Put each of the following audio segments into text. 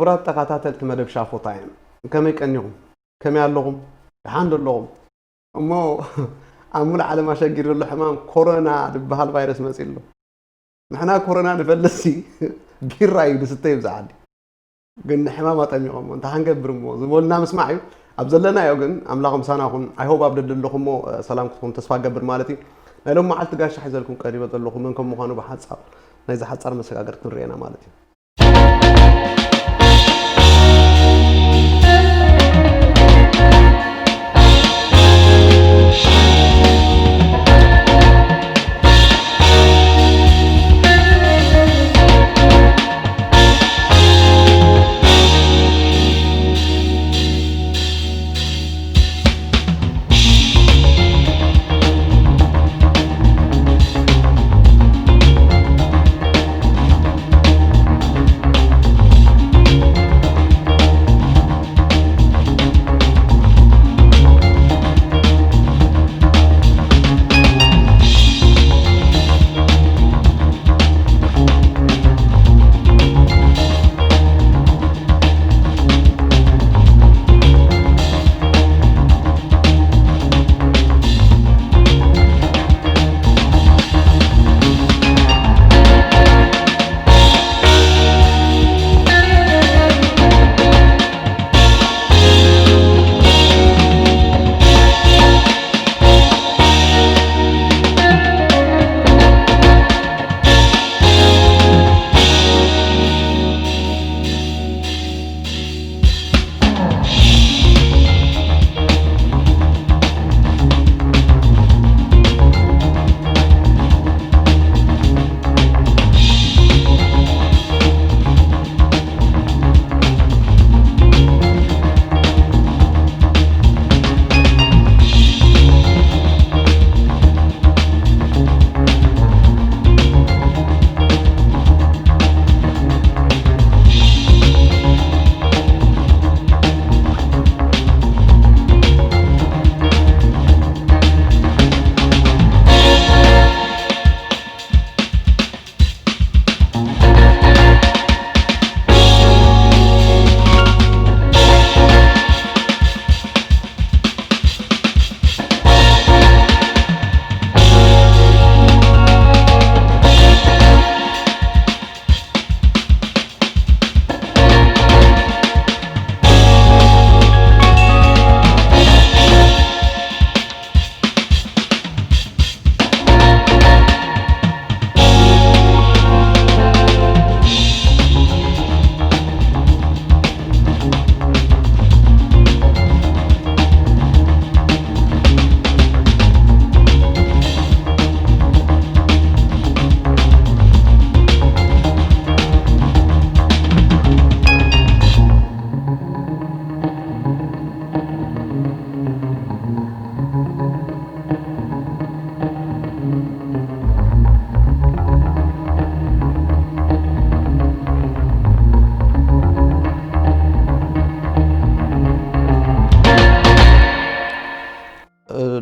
ክቡራት ተኸታተልቲ መደብ ሻፎታ እዮም። ከመይ ቀኒኹም? ከመይ ኣለኹም? ደሓን ዶ ኣለኹም? እሞ ኣብ ሙሉእ ዓለም ኣሸጊሩ ዘሎ ሕማም ኮሮና ዝበሃል ቫይረስ መፂኡ ኣሎ። ንሕና ኮሮና ንፈልሲ ቢራ እዩ ንስተ ይብዛዓሊ። ግን ንሕማም ኣጠሚቖሞ እንታይ ሓንገብር እሞ ዝበሉና ምስማዕ እዩ። ኣብ ዘለናዮ ግን ኣምላኽ ምሳና ኹን። I hope ኣብ ደደለኹሞ ሰላም ክትኾኑ ተስፋ ገብር ማለት እዩ። ናይ ሎም መዓልቲ ጋሻ ሒዘልኩም ቀሪበ ዘለኹ መን ከም ምዃኑ ብሓጻር ናይዚ ሓጻር መሰጋገር ክንርእየና ማለት እዩ።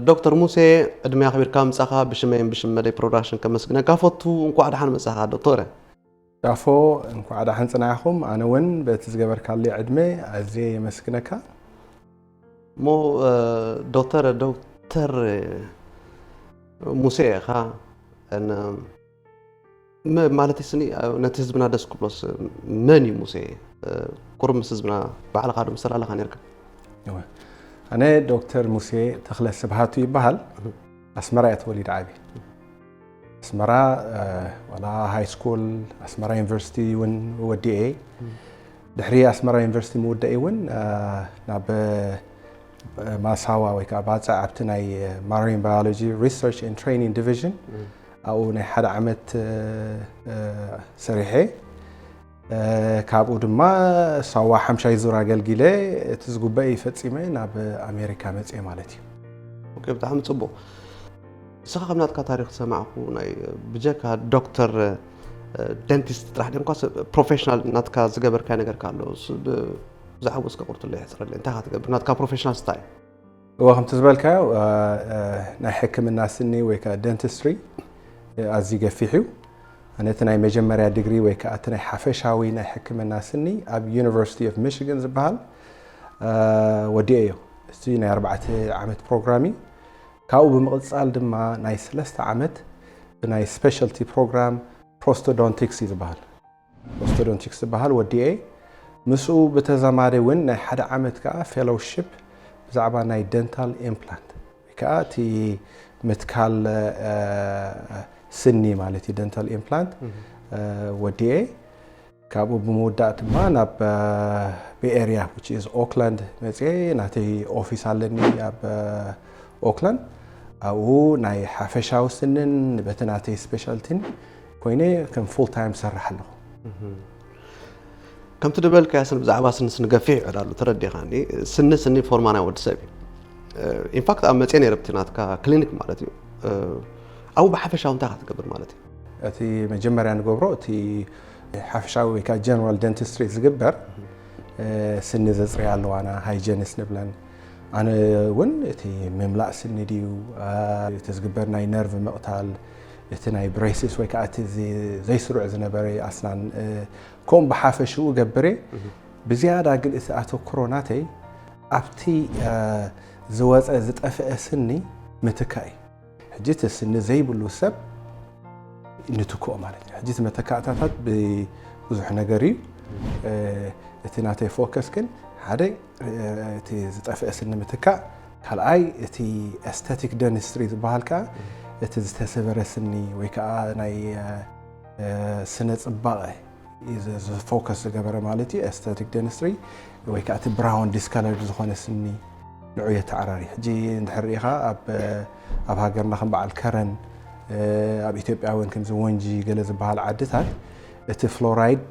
ዶክተር ሙሴ፣ ዕድመ ኣኽቢርካ ምጻኻ ብሽመይን ብሽም መደይ ፕሮዳክሽን ከመስግነካ ፈቱ። እንኳዕ ደሓን መጻኻ ዶክተረ። ዳፎ፣ እንኳዕ ደሓን ጽናሕኹም። ኣነ እውን በቲ ዝገበርካለይ ዕድመ ኣዝየ የመስግነካ። እሞ፣ እ፣ ዶክተር፣ ዶክተር ሙሴ ኢኻ። እን-፣ መ-፣ ማለተይ ስኒ፣ እ፣ ነቲ ህዝብና ደስ ክብሎስ መን እዩ ሙሴ? እ፣ ቁሩብ ምስ ህዝብና ባዕልኻ ዶ ምስ ተላለኻ ነርካ? እወ። ኣነ ዶክተር ሙሴ ተኽለ ስብሃቱ ይበሃል። እህ። ኣስመራ እየ ተወሊደ ዓብየ። ኣስመራ፣ እ፣ ዋላ ሃይ ስኩል፣ ኣስመራ ዩኒቨርሲቲ እውን ወዲኤ። እም። ድሕሪ ኣስመራ ዩኒቨርሲቲ ምውዳእ እውን፣ እ፣ ናብ፣ እ፣ ማሳዋ ወይ ከዓ ባጽዕ ኣብቲ ናይ ማሪን ባዮሎጂ ሪሰርች ኤንድ ትሬኒንግ ዲቪዥን እም። ኣብኡ ናይ ሓደ ዓመት፣ እ፣ እ፣ ሰሪሐ። እ፣ ካብኡ ድማ ሳዋ ሓምሻይ ዙር ኣገልጊለ፣ እቲ ዝግበእ ፈጺመ ናብ ኣሜሪካ መጽየ ማለት እዩ። ኦኬ፣ ብጣዕሚ ጽቡቕ። ንስኻ ከም ናትካ ታሪኽ ዝሰማዕኩ፣ ናይ ብጀካ ዶክተር፣ እ፣ ደንቲስት ጥራሕ ደንኳስ ፕሮፌሽናል ናትካ ዝገበርካዮ ነገርካ ኣሎ። እሱ ብ-፣ ብዛዕባኡ እስከ ቁርትለይ ሕጽረለይ። እንታይ ኢኻ ትገብር? ናትካ ፕሮፌሽናል እንታይ እዩ? እወ፣ ከምቲ ዝበልካዮ፣ እ፣ እ፣ ናይ ሕክምና ስኒ ወይ ከኣ ደንቲስትሪ፣ እ፣ ኣዝዩ ገፊሕ እዩ። ኣነ እቲ ናይ መጀመርያ ዲግሪ ወይ ከዓ እቲ ናይ ሓፈሻዊ ናይ ሕክምና ስኒ ኣብ ዩኒቨርሲቲ ኦፍ ሚሽጋን ዝበሃል ወዲኤዮ። እዚ ናይ ኣርባዕተ ዓመት ፕሮግራም እዩ። ካብኡ ብምቕፃል ድማ ናይ ሰለስተ ዓመት ብናይ ስፔሻልቲ ፕሮግራም ፕሮስቶዶንቲክስ እዩ ዝበሃል። ኦርቶዶንቲክስ ዝበሃል ወዲኤ። ምስኡ ብተዛማዲ እውን ናይ ሓደ ዓመት ከዓ ፌሎውሺፕ ብዛዕባ ናይ ደንታል ኢምፕላንት ወይ ከዓ እቲ ምትካል ስኒ ማለት እዩ። ደንታል ኢምፕላንት ወዲኤ። ካብኡ ብምውዳእ ድማ ናብ ቤ ኤርያ ኦክላንድ መፅኤ። ናተይ ኦፊስ ኣለኒ ኣብ ኦክላንድ። ኣብኡ ናይ ሓፈሻዊ ስንን በቲ ናተይ ስፔሻልቲን ኮይነ ከም ፉል ታይም ሰርሕ ኣለኹ። ከምቲ ዝበልካዮ ስኒ ብዛዕባ ስኒ ስኒ ገፊሕ ይዕዳሉ ተረዲኻኒ። ስኒ ስኒ ፎርማ ናይ ወዲ ሰብ እዩ። ኢንፋክት ኣብ መፅኤ ነይረ ብቲ ናትካ ክሊኒክ ማለት እዩ። ኣብኡ ብሓፈሻዊ እንታይ ክትገብር ማለት እዩ? እቲ መጀመርያ ንገብሮ እቲ ሓፈሻዊ ወይ ከዓ ጀነራል ደንቲስትሪ ዝግበር ስኒ ዘፅርያ ኣለዋና ሃይጀኒስት ንብለን። ኣነ እውን እቲ ምምላእ ስኒ ድዩ እቲ ዝግበር ናይ ነርቭ ምቕታል እቲ ናይ ብሬሲስ ወይ ከዓ እቲ ዘይስሩዕ ዝነበረ ኣስናን ከምኡ ብሓፈሽኡ ገብሬ። ብዝያዳ ግን እቲ ኣተኩሮ ናተይ ኣብቲ ዝወፀ ዝጠፍአ ስኒ ምትካእ እዩ። ሕጂ እቲ ስኒ ዘይብሉ ሰብ ንትክኦ ማለት እዩ። ሕጂ እቲ መተካእታታት ብዙሕ ነገር እዩ። እቲ ናተይ ፎከስ ግን ሓደ እቲ ዝጠፍአ ስኒ ምትካእ፣ ካልኣይ እቲ ኤስቴቲክ ደንቲስትሪ ዝበሃል ከዓ እቲ ዝተሰበረ ስኒ ወይ ከዓ ናይ ስነ ፅባቐ ዝፎከስ ዝገበረ ማለት እዩ። ኤስቴቲክ ደንቲስትሪ ወይ ከዓ እቲ ብራውን ዲስከለርድ ዝኾነ ስኒ ንዑ የተዓራሪ። ሕጂ እንድሕር ርኢኻ ኣብ ሃገርና ከም በዓል ከረን፣ ኣብ ኢትዮጵያ እውን ከምዚ ወንጂ ገለ ዝበሃል ዓድታት እቲ ፍሎራይድ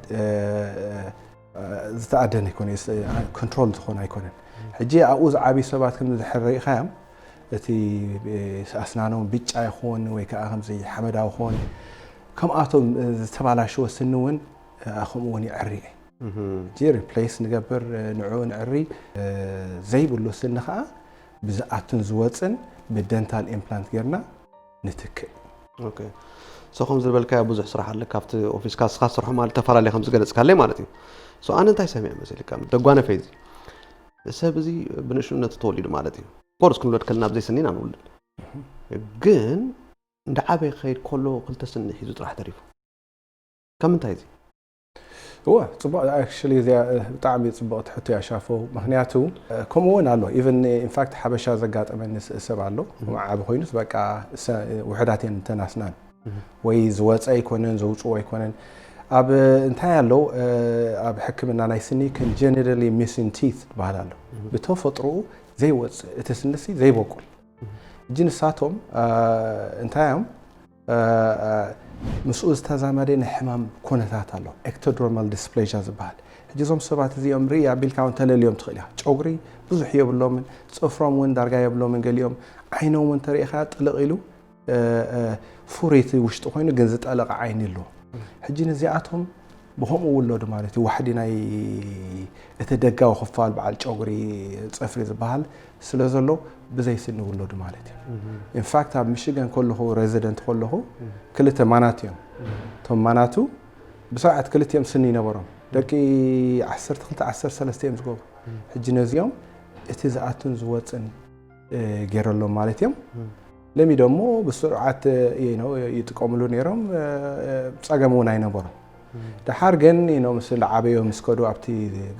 ዝተኣደነ ኣይኮነ፣ ኮንትሮል ዝኾነ ኣይኮነን። ሕጂ ኣብኡ ዝዓብዩ ሰባት ከም ዝድሕር ርኢኻዮም እቲ ኣስናኖም ብጫ ይኾን ወይ ከዓ ከምዚ ሓመዳዊ ኾን ከምኣቶም ዝተባላሸወ ስኒ እውን ከምኡ እውን ይዕሪ። ሕጂ ሪፕሌስ ንገብር ንዑ ንዕሪ ዘይብሉ ስኒ ከዓ ብዝኣቱን ዝወፅን ብደንታል ኢምፕላንት ጌርና ንትክእ። ሶ ከም ዝበልካዮ ብዙሕ ስራሕ ኣለ ካብቲ ኦፊስካ ስኻ ስርሖ ማለት ተፈላለየ ከም ዝገለፅካለይ ማለት እዩ። ሶ ኣነ እንታይ ሰሚዐ መሰልካ ደጓነ ፈይዚ ሰብ እዚ ብንእሽነቱ ተወሊዱ ማለት እዩ። ኮርስ ክንውለድ ከለና ብዘይ ስኒና ንውለድ ግን እንደ ዓበይ ክኸይድ ከሎ ክልተ ስኒ ሒዙ ጥራሕ ተሪፉ። ካብ ምንታይ እዚ? እወ፣ ፅቡቕ። ኣክቹሊ እዚኣ ብጣዕሚ ፅቡቕቲ ሕቶ እያ ሻፎ። ምክንያቱ ከምኡ እውን ኣሎ። ኢቨን ኢንፋክት ሓበሻ ዘጋጠመኒ ሰብ ኣሎ። ዓቢ ኮይኑስ በቃ ውሕዳት እየን እንተን ኣስናን ወይ ዝወፀ ኣይኮነን ዘውፅኦ ኣይኮነን። ኣብ እንታይ ኣሎ ኣብ ሕክምና ናይ ስኒ ኮንጀኒታሊ ሚሲንግ ቲት ዝበሃል ኣሎ። ብተፈጥሮኡ ዘይወፅእ እቲ ስንሲ ዘይበቁል። ሕጂ ንሳቶም እንታይ እዮም ምስኡ ዝተዛመደ ናይ ሕማም ኩነታት ኣሎ፣ ኤክቶደርማል ዲስፕሌዥያ ዝበሃል። ሕጂ እዞም ሰባት እዚኦም ርኢ ኣቢልካ እውን ተለልዮም ትኽእል ኢኻ። ጨጉሪ ብዙሕ የብሎምን፣ ፅፍሮም እውን ዳርጋ የብሎምን። ገሊኦም ዓይኖም እውን ተሪኢኻ ጥልቕ ኢሉ ፍሩይ እቲ ውሽጢ ኮይኑ ግን ዝጠለቐ ዓይኒ ኣለዎ። ሕጂ ነዚኣቶም ብኸምኡ ውለዱ ማለት እዩ። ዋሕዲ ናይ እቲ ደጋዊ ክፋል በዓል ጨጉሪ ፅፍሪ ዝበሃል ስለ ዘሎ ብዘይ ስኒ ውለዱ ማለት እዩ። ኢንፋክት ኣብ ሚሽጋን ከለኹ ሬዚደንት ከለኹ ክልተ ማናት እዮም። እቶም ማናቱ ብስርዓት ክልቲኦም ስኒ ይነበሮም። ደቂ ዓሰርተ ክልተ ዓሰርተ ሰለስተ እዮም ዝገብሩ። ሕጂ ነዚኦም እቲ ዝኣቱን ዝወፅን ገይረሎም ማለት እዮም። ለሚዶሞ ብስርዓት ይጥቀምሉ ነይሮም። ፀገም እውን ኣይነበሮም። ደሓር ግን ምስ ዓበዮ ምስ ከዱ ኣብቲ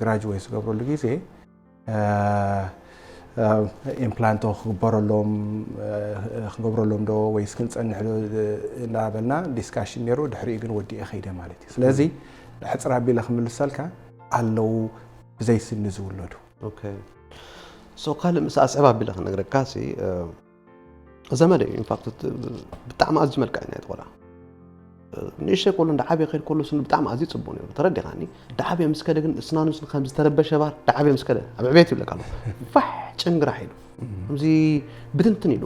ግራጅዌት ዝገብረሉ ግዜ ኢምፕላንቶ ክግበረሎም ክገብረሎም ዶ ወይስ ክንፀንሕ ዶ እናበልና ዲስካሽን ነይሩ። ድሕሪኡ ግን ወዲኤ ከይደ ማለት እዩ። ስለዚ ሕፅር ኣቢለ ክምልሰልካ ኣለዉ ብዘይ ስኒ ዝውለዱ። ሶ ካልእ ምስ ኣስዕብ ኣቢለ ክነግረካ ሲ ዘመደ እዩ። ኢንፋክት ብጣዕሚ ኣዝዩ መልክዐኛ እዩ ቆልዓ። ንእሽተይ ከሎ እንዳዓበየ ከይድ ከሎ ስኑ ብጣዕሚ ኣዝዩ ፅቡቅ ነይሩ። ተረዲኻኒ? ዳዓበየ ምስ ከደ ግን እስናኑ ከም ዝተረበሸ ባር ዳዓበየ ምስ ከደ ኣብ ዕቤት ይብለካ ኣሎ። ፋሕ ጭንግራሕ ኢሉ ከምዚ ብትንትን ኢሉ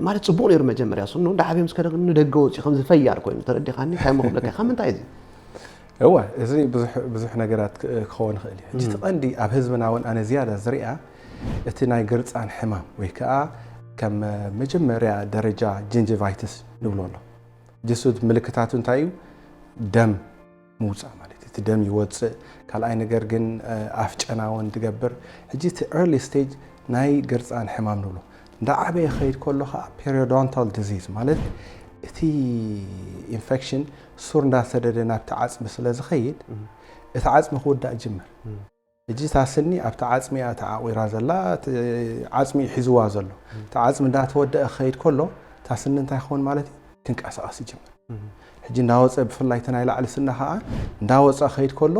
ማለት ፅቡቅ ነይሩ መጀመርያ ስኑ። ዳዓበየ ምስ ከደ ግን ንደገ ወፂኡ ከምዚ ፈያር ኮይኑ ተረዲኻኒ? እንታይ ሞ ክብለካ ካብ ምንታይ እዚ እወ፣ እዚ ብዙሕ ብዙሕ ነገራት ክ- ክኸውን ይኽእል እዩ። ሕጂ እቲ ቀንዲ ኣብ ህዝብና እውን ኣነ ዝያዳ ዝሪኣ እቲ ናይ ግርፃን ሕማም ወይ ከዓ ከም መጀመርያ ደረጃ ጅንጅቫይትስ ንብሎ ኣሎ። ጅሱት ምልክታቱ እንታይ እዩ? ደም ምውፃእ ማለት እዩ። እቲ ደም ይወፅእ። ካልኣይ ነገር ግን ኣፍ ጨናውን ትገብር። ሕጂ እቲ early stage ናይ ግርፃን ሕማም ንብሎ። እንዳ ዓበየ ክኸይድ ከሎ ከዓ periodontal disease ማለት እቲ infection ሱር እንዳሰደደ ናብቲ ዓፅሚ ስለ ዝኸይድ እቲ ዓፅሚ ክውዳእ ይጅምር። ሕጂ እታ ስኒ ኣብቲ ዓፅሚ እያ ተዓቑራ ዘላ፣ እቲ ዓፅሚ እዩ ሒዝዋ ዘሎ። እቲ ዓፅሚ እንዳተወደአ ክኸይድ ከሎ እታ ስኒ እንታይ ክኸውን ማለት እዩ? ክንቀሳቐስ ይጅምር። ሕጂ እንዳወፀ ብፍላይ እቲ ናይ ላዕሊ ስና ከዓ እንዳወፀ ክኸይድ ከሎ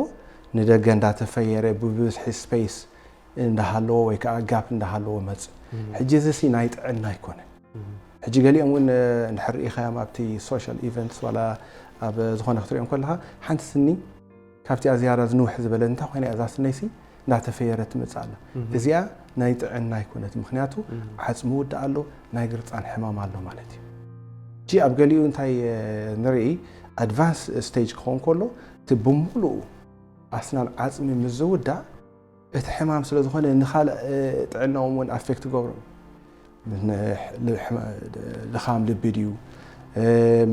ንደገ እንዳተፈየረ ብብዝሒ space እንዳሃለዎ ወይ ከዓ ጋፕ እንዳሃለዎ መፅእ። ሕጂ እዚ ሲ ናይ ጥዕና ኣይኮነን። ሕጂ ገሊኦም እውን እንድሕር ርኢኻዮም ኣብቲ social events ዋላ ኣብ ዝኾነ ክትሪኦም ከለኻ ሓንቲ ስኒ ካብቲ ዝያዳ ዝንውሕ ዝበለ እንታይ ኮይና እዛ ስነይሲ እንዳተፈየረት ትመፅእ ኣላ። እዚኣ ናይ ጥዕና ኣይኮነት፣ ምክንያቱ ዓፅሚ ውድእ ኣሎ፣ ናይ ግርፃን ሕማም ኣሎ ማለት እዩ። እጂ ኣብ ገሊኡ እንታይ ንርኢ፣ advance stage ክኸውን ከሎ እቲ ብምሉኡ ኣስናን ዓፅሚ ምስ ዝውዳእ እቲ ሕማም ስለ ዝኾነ ንኻልእ ጥዕናኦም እውን affect ይገብሮም። ልኻም ልቢ ድዩ፣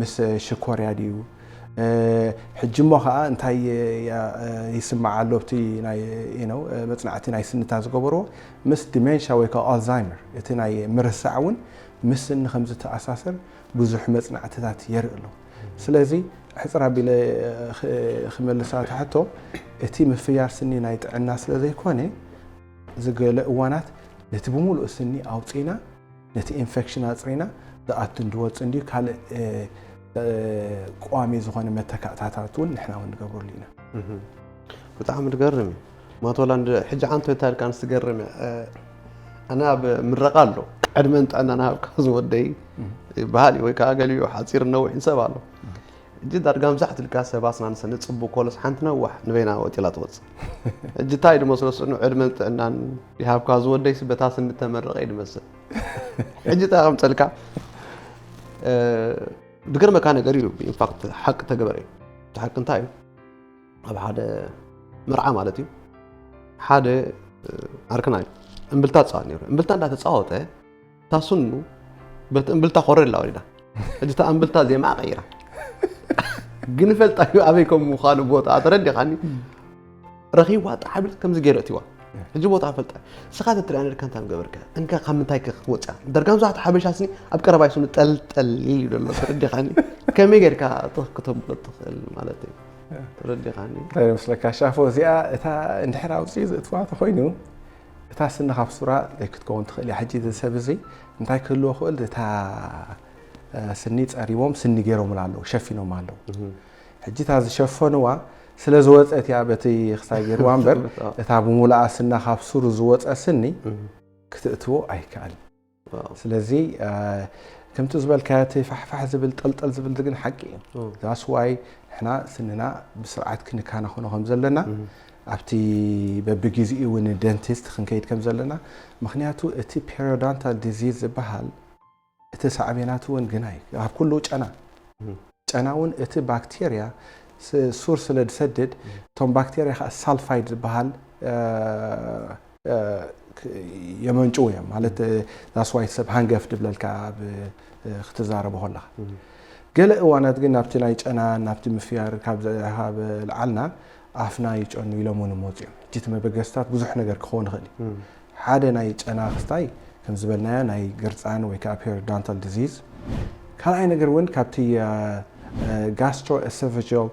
ምስ ሽኮርያ ድዩ? ሕጂ እሞ ከዓ እንታይ ይስማዕ ኣሎ ኣብቲ ናይ መፅናዕቲ ናይ ስንታ ዝገበርዎ ምስ dementia ወይ ከዓ ኣልዛይመር እቲ ናይ ምርሳዕ እውን ምስ ስኒ ከም ዝተኣሳሰር ብዙሕ መፅናዕትታት የርኢ ኣሎ። ስለዚ ሕፅር ኣቢለ ክመልሳ ትሕቶ እቲ ምፍያር ስኒ ናይ ጥዕና ስለ ዘይኮነ ዝገለ እዋናት ነቲ ብምሉእ ስኒ ኣውፂና ነቲ ኢንፌክሽን ኣፅሪና ዝኣትን ዝወፅእ እንድዩ ካልእ ቋሚ ዝኾነ መተካእታታት እውን ንሕና እውን ንገብረሉ ኢና። ብጣዕሚ ትገርም እዩ። ማቶላንድ ሕጂ ዓንቶ የታልካ ንስ ትገርም እያ። ኣነ ኣብ ምረቃ ኣሎ ዕድመን ጥዕና ናሃብካ ዝወደይ ይበሃል እዩ ወይ ከዓ ገሊኡ ሓፂር ነዊሕን ሰብ ኣሎ። እጂ ዳርጋ ምዛሕ ትልካ ሰብ ኣስናን ስኒ ፅቡቅ ኮለስ ሓንቲ ነዋሕ ንበይና ወጢላ ትወፅእ። እጂ እንታይ ድመስሎ ስኑ ዕድመን ጥዕናን ይሃብካ ዝወደይ ስበታ ስኒ ተመረቀ ይድመስል። ሕጂ እንታይ ከምፀልካ ድገርመካ ነገር እዩ። ኢንፋክት ሓቂ ተገበረ እዩ። እቲ ሓቂ እንታይ እዩ? ኣብ ሓደ መርዓ ማለት እዩ ሓደ ዓርክና እዩ እምብልታ ትፃወት ነይሩ። እምብልታ እንዳተፃወተ እታ ስኑ በቲ እምብልታ ኮረ ኢላ ወሪዳ። ሕጂ እታ እምብልታ ዜማ ቀይራ ግን ፈልጣ እዩ ኣበይ ከም ምዃኑ ቦታ ተረዲኻኒ። ረኺብዋ ጣዕብል ከምዚ ገይሩ እትዋ ሕጂ ቦታ ፈልጣ ስኻ ተትሪኣ ነርካ እንታይ ምገበርካ እንካ ካብ ምንታይ ክወፅያ ደርጋ ብዙሓት ሓበሻ ስኒ ኣብ ቀረባይ ስኑ ጠልጠል ኢሉ ዘሎ ተረዲኻኒ። ከመይ ጌርካ ተኽክተብሎ ትኽእል ማለት እዩ። ተረዲኻኒ። እንታይ መስለካ ሻፎ እዚኣ እታ እንድሕር ኣውፅኡ ዘእትዋ ተኮይኑ እታ ስኒ ካብ ሱራ ዘይክትከውን ትኽእል እያ። ሕጂ እዚ ሰብ እዚ እንታይ ክህልዎ ክእል እታ ስኒ ፀሪቦም ስኒ ገይሮምላ ኣለዉ ሸፊኖም ኣለዉ። ሕጂ እታ ዝሸፈንዋ ስለ ዝወፀት እያ በቲ ክሳይ ገይርዋ እምበር እታ ብሙሉኣ ስና ካብ ሱሩ ዝወፀ ስኒ ክትእትዎ ኣይከኣልን። ስለዚ ከምቲ ዝበልካዮ እቲ ፋሕፋሕ ዝብል ጠልጠል ዝብል ግን ሓቂ እዩ። ዛስ ዋይ ንሕና ስንና ብስርዓት ክንከናኸኖ ከም ዘለና ኣብቲ በብግዚኡ እውን ደንቲስት ክንከይድ ከም ዘለና። ምክንያቱ እቲ periodontal disease ዝበሃል እቲ ሳዕቤናቱ እውን ግናይ ኣብ ኩሉ ጨና ጨና እውን እቲ ባክቴርያ ሱር ስለ ዝሰድድ እቶም ባክቴርያ ከዓ ሳልፋይድ ዝበሃል የመንጭው እዮም ማለት that's why ሰብ ሃንገፍ ድብለልካ ኣብ ክትዛረቦ ከለካ። ገለ እዋናት ግን ናብቲ ናይ ጨና ናብቲ ምፍያር ካብ ልዓልና ኣፍና ይጨኑ ኢሎም እውን ይመፁ እዮም። ሕጂ እቲ መበገስታት ብዙሕ ነገር ክኸውን ይኽእል እዩ። ሓደ ናይ ጨና ክስታይ ከም ዝበልናዮ ናይ ግርፃን ወይ ከዓ periodontal disease። ካልኣይ ነገር እውን ካብቲ gastroesophageal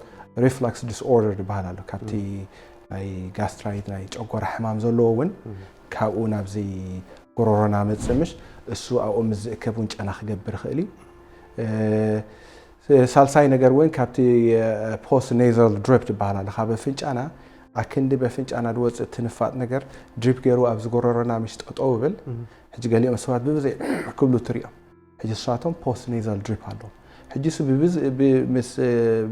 reflux disorder ዝበሃል ኣሎ ካብቲ ናይ ጋስትራይት ናይ ጨጎራ ሕማም ዘለዎ እውን ካብኡ ናብዚ ጎሮሮና መፅእ ምሽ እሱ ኣብኡ ምስ ዝእከብ እውን ጨና ክገብር ይኽእል እዩ። ሳልሳይ ነገር እውን ካብቲ post nasal drip ዝበሃል ኣሎ ካብ ኣፍንጫና ኣክንዲ በፍንጫና ዝወፅእ ትንፋጥ ነገር ድሪፕ ገይሩ ኣብዚ ጎሮሮና ምሽ ጠጠው ይብል። ሕጂ ገሊኦም ሰባት ብብዘይ ክብሉ ትሪኦም። ሕጂ ንሳቶም post nasal drip ኣለዎም። ሕጂ እሱ ምስ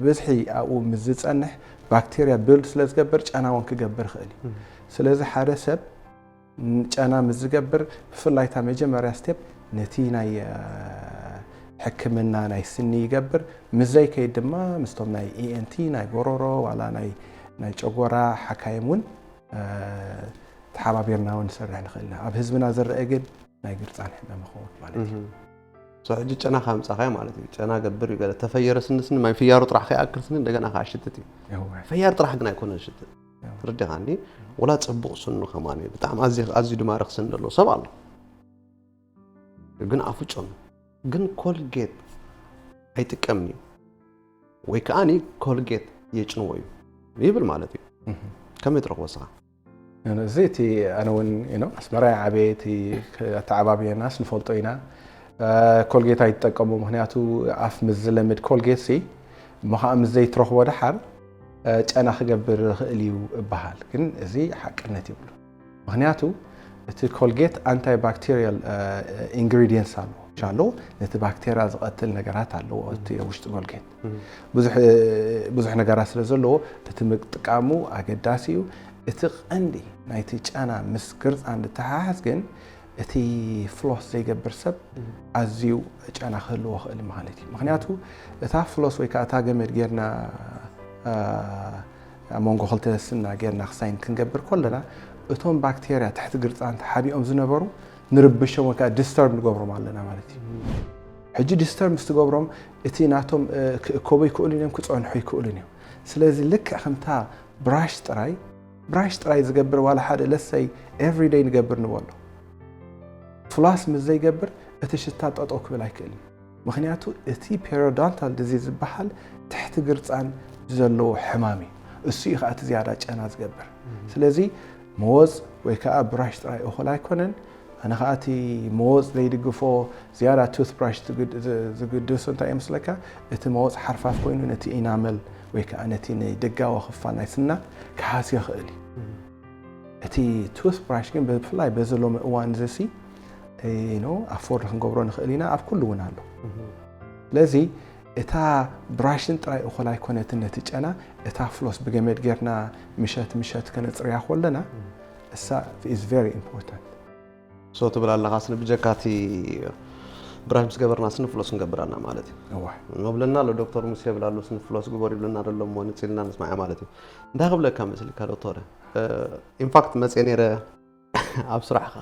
ብዝሒ ኣብኡ ምስ ዝፀንሕ ባክቴርያ ቢልድ ስለ ዝገብር ጨና እውን ክገብር ይኽእል እዩ። ስለዚ ሓደ ሰብ ጨና ምስ ዝገብር ብፍላይ እታ መጀመርያ ስቴፕ ነቲ ናይ ሕክምና ናይ ስኒ ይገብር። ምስ ዘይከይድ ድማ ምስቶም ናይ ENT ናይ ጎሮሮ ዋላ ናይ ጨጎራ ሓካይም እውን ተሓባቢርና እውን ንሰርሕ ንኽእል ኢና። ኣብ ህዝብና ዝረአ ግን ናይ ግርፃን ሕመም ይኸውን ማለት እዩ። ሕጂ ጨና ካምጻኻዮ ማለት እዩ። ጨና ገብር እዩ ገለ ተፈየረ ስኒ ስኒ ማይ ፍያሩ ጥራሕ ከይኣክል ስኒ እንደገና ከኣ ሽትት እዩ። ፈያር ጥራሕ ግን ኣይኮነን ሽትት። ትርድኻ እንዲ ወላ ጽቡቕ ስኑ ከማን እዩ። ብጣዕሚ ኣዝዩ ኣዝዩ ድማ ርኽስን ዘለዎ ሰብ ኣሎ። ግን ኣፉ ጨኑ ግን ኮልጌት ኣይጥቀምን እዩ። ወይ ከኣ ኮልጌት የጭንዎ እዩ ይብል ማለት እዩ። ከመይ ትረኽቦ ስኻ? እዚ እቲ ኣነ እውን ኣስመራ ዓበየ እቲ ኣተዓባብየናስ ንፈልጦ ኢና። ኮልጌት ኣይትጠቀሙ ምክንያቱ ኣፍ ምስ ዝለምድ ኮልጌት ሲ እሞ ከዓ ምስ ዘይትረኽቦ ደሓር ጨና ክገብር ይኽእል እዩ እበሃል። ግን እዚ ሓቅነት ይብሉ። ምክንያቱ እቲ ኮልጌት ኣንታይ ባክቴሪያል ኢንግሪዲየንትስ ኣለዎ ኣሎ ነቲ ባክቴሪያ ዝቐትል ነገራት ኣለዎ እቲ ውሽጢ ኮልጌት። ብዙሕ ነገራት ስለ ዘለዎ እቲ ምጥቃሙ ኣገዳሲ እዩ። እቲ ቀንዲ ናይቲ ጨና ምስ ግርፃ እንትተሓሓዝ ግን እቲ ፍሎስ ዘይገብር ሰብ ኣዝዩ ጨና ክህልዎ ክእል ማለት እዩ። ምክንያቱ እታ ፍሎስ ወይ ከዓ እታ ገመድ ጌርና ኣብ መንጎ ክልተ ስና ጌርና ክሳይን ክንገብር ከለና እቶም ባክቴርያ ትሕቲ ግርፃ እንተሓቢኦም ዝነበሩ ንርብሾም ወይ ከዓ ዲስተርብ ንገብሮም ኣለና ማለት እዩ። ሕጂ ዲስተርብ ምስ ትገብሮም እቲ ናቶም ክእከቡ ይክእሉን እዮም፣ ክፀንሑ ይክእሉን እዮም። ስለዚ ልክዕ ከምታ ብራሽ ጥራይ ብራሽ ጥራይ ዝገብር ዋላ ሓደ ለሰይ ኤቭሪደይ ንገብር ንበሎ ፍላስ ምስ ዘይገብር እቲ ሽታ ጠጠው ክብል ኣይክእልን። ምክንያቱ እቲ ፔሪዮዶንታል ዲዚዝ ዝበሃል ትሕቲ ግርፃን ዘለዎ ሕማም እዩ። እሱ እዩ ከዓ እቲ ዝያዳ ጨና ዝገብር። ስለዚ መወፅ ወይ ከዓ ብራሽ ጥራይ እኹል ኣይኮነን። ኣነ ከዓ እቲ መወፅ ዘይድግፎ ዝያዳ ቱት ብራሽ ዝግድሶ እንታይ እዩ መስለካ? እቲ መወፅ ሓርፋፍ ኮይኑ ነቲ ኢናመል ወይ ከዓ ነቲ ናይ ደጋዊ ክፋል ናይ ስና ክሃስዮ ይኽእል እዩ። እቲ ቱት ብራሽ ግን ብፍላይ በዚ ሎሚ እዋን እዚ ሲ ኣፎርድ ክንገብሮ ንኽእል ኢና ኣብ ኩሉ እውን ኣሎ። ስለዚ እታ ብራሽን ጥራይ እኹል ኣይኮነትን ነቲ ጨና እታ ፍሎስ ብገመድ ጌርና ምሸት ምሸት ከነፅርያ ከለና እሳ is very important። ሶ ትብል ኣለኻ ስኒ ብጀካቲ ብራሽ ምስ ገበርና ስኒ ፍሎስ ክንገብር ኣለና ማለት እዩ። እዋ መብለና ኣሎ ዶክተር ሙሴ ይብል ኣሎ ስኒ ፍሎስ ግበር ይብለና ደሎ እሞ ንጽልና ንስማዕ ማለት እዩ። እንታይ ክብለካ መስልካ ዶክተር? ኢንፋክት መጽየ ነይረ ኣብ ስራሕኻ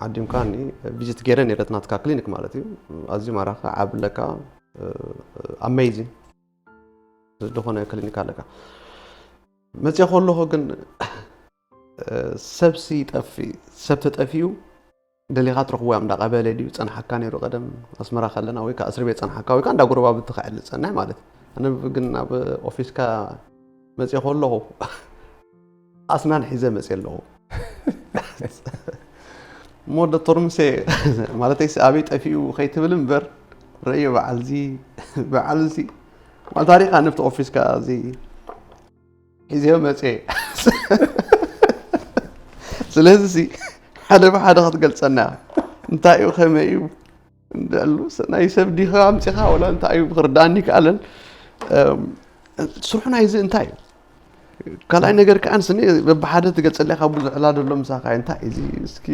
ዓዲምካኒ ቪዚት ገይረ ነይረ ናትካ ክሊኒክ ማለት እዩ። ኣዝዩ ማራኺ ዓቢ ኣለካ ኣሜዚንግ ዝኾነ ክሊኒክ ኣለካ። መጽየ ከለኹ ግን ሰብሲ ይጠፍእ ሰብ ተጠፊኡ ደሊኻ ትረኽቦ ያም እንዳ ቀበሌ ድዩ ጸንሓካ ነይሩ ቀደም ኣስመራ ከለና ወይ ከዓ እስር ቤት ጸንሓካ ወይ ከዓ እንዳ ጎረባብቲ ክዕሊ ጸንሕ ማለት ኣነ ግን ናብ ኦፊስካ መጽየ ከለኹ ኣስናን ሒዘ መጽየ ኣለኹ እሞ ዶክተር ሙሴ ማለተይ ኣበይ ጠፊኡ ከይትብል እምበር ረእዮ በዓልዚ በዓልዚ ማለት ታሪክ ኣነብቲ ኦፊስካ እዚ ሒዘዮ መፅየ ስለዚ ሓደ ብሓደ ክትገልፀና እንታይ እዩ ከመይ እዩ እንዳሉ ናይ ሰብ ዲኻ ኣምፂኻ ወላ እንታይ እዩ ክርዳእኒ ይከኣለን ስርሑ ናይ እዚ እንታይ እዩ ካልኣይ ነገር ከዓ ንስኒ በብሓደ ትገልፀለይ ካብ ብዙሕ ዕላ ደሎ ምሳኻ እንታይ እዚ እስኪ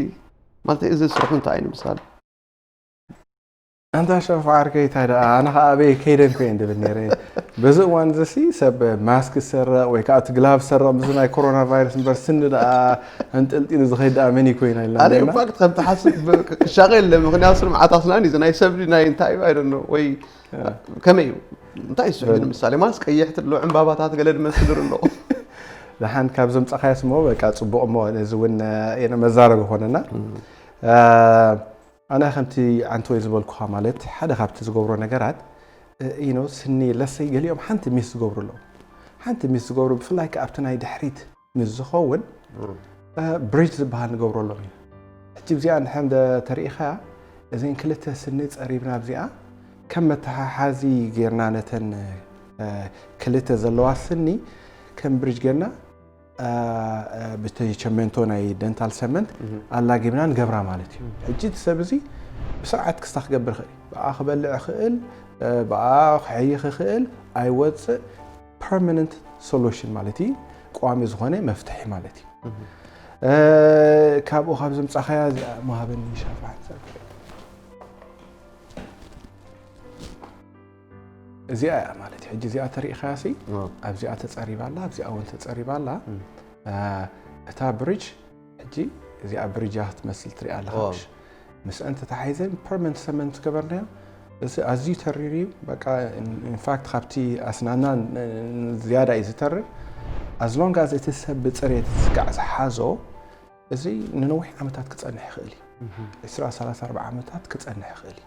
ማለት እዚ ስርሑ እንታይ እዩ ንምሳሌ ኣንታ ሸፋ ዓርከይ እንታይ ደኣ ኣነ ከዓ ኣበይ ከይደን ኮየ ድብል ነይረ በዚ እዋን እዚ ሲ ሰብ ማስክ ዝሰርቕ ወይ ከዓ እቲ ግላቭ ዝሰርቕ ምስዚ ናይ ኮሮና ቫይረስ እምበር ስኒ ደኣ ኣንጠልጢሉ ዝኸይድ ደኣ መን እዩ ኮይና ኢልና ኣነ ነርና። ኢንፋክት ከም ትሓስብ ክሻቐ የለ ምክንያቱ ስርምዓት ኣስናን እዩ ናይ ሰብ ድዩ ናይ እንታይ እዩ ኣይደኖ ወይ ከመይ እዩ እንታይ እዩ ስሕጂ ንምሳሌ ማለት ቀይሕ ትሎ ዕምባባታት ገለ ድመስል ኣሎ ደሓን ካብ ዘምፃኻዮ ስሞ በቃ ፅቡቕ እሞ ነዚ እውን መዛረቢ ኮነና ኣነ ከምቲ ዓንተወይ ዝበልኩኻ ማለት ሓደ ካብቲ ዝገብሮ ነገራት you know ስኒ ለሰይ ገሊኦም ሓንቲ ሚስ ዝገብሩ ኣለዉ ሓንቲ ሚስ ዝገብሩ ብፍላይ ከኣ ኣብቲ ናይ ድሕሪት ምስ ዝኸውን ብሪጅ ዝበሃል ንገብረሎም ኢና ሕጂ ብዚኣ እንድሕር እንደ ተሪኢኻ እዘን ክልተ ስኒ ጸሪብና ኣብዚኣ ከም መተሓሓዚ ጌርና ነተን ክልተ ዘለዋ ስኒ ከም ብሪጅ ጌርና ብተይ ቸመንቶ ናይ ደንታል ሰመንት ኣላጊብና ንገብራ ማለት እዩ። ሕጂ እቲ ሰብ እዚ ብስርዓት ክስታ ክገብር ይኽእል እዩ። ብኣ ክበልዕ ይኽእል፣ ብኣ ክሕይኽ ይኽእል፣ ኣይወፅእ ፐርማነንት ሶሉሽን ማለት እዩ። ቋሚ ዝኾነ መፍትሒ ማለት እዩ። ካብኡ ካብ ዝምፃኻያ እዚኣ መሃበኒ ሻፋ ሓንሳብ እዚኣ እያ ማለት እዩ። ሕጂ እዚኣ ተሪኢኻያ ሲ ኣብዚኣ ተፀሪባ ኣላ ኣብዚኣ እውን ተፀሪባ ኣላ እታ ብሪጅ ሕጂ እዚኣ ብሪጅ እያ ክትመስል ትሪኣ ኣለኻ ዋው። ምሽ? ምስአን ተታሒዘን ፐርመንት ሰመንት ገበርናዮ። እዚ ኣዝዩ ተሪር እዩ። በቃ ኢንፋክት ካብቲ ኣስናና ዝያዳ እዩ ዝተርር። ኣዝሎንግ ኣዝ እቲ ሰብ ብፅሬት ዝስጋዕ ዝሓዞ እዚ ንነዊሕ ዓመታት ክፀንሕ ይኽእል እዩ። ዕስራ፣ ሰላሳ፣ ኣርባዓ ዓመታት ክፀንሕ ይኽእል እዩ።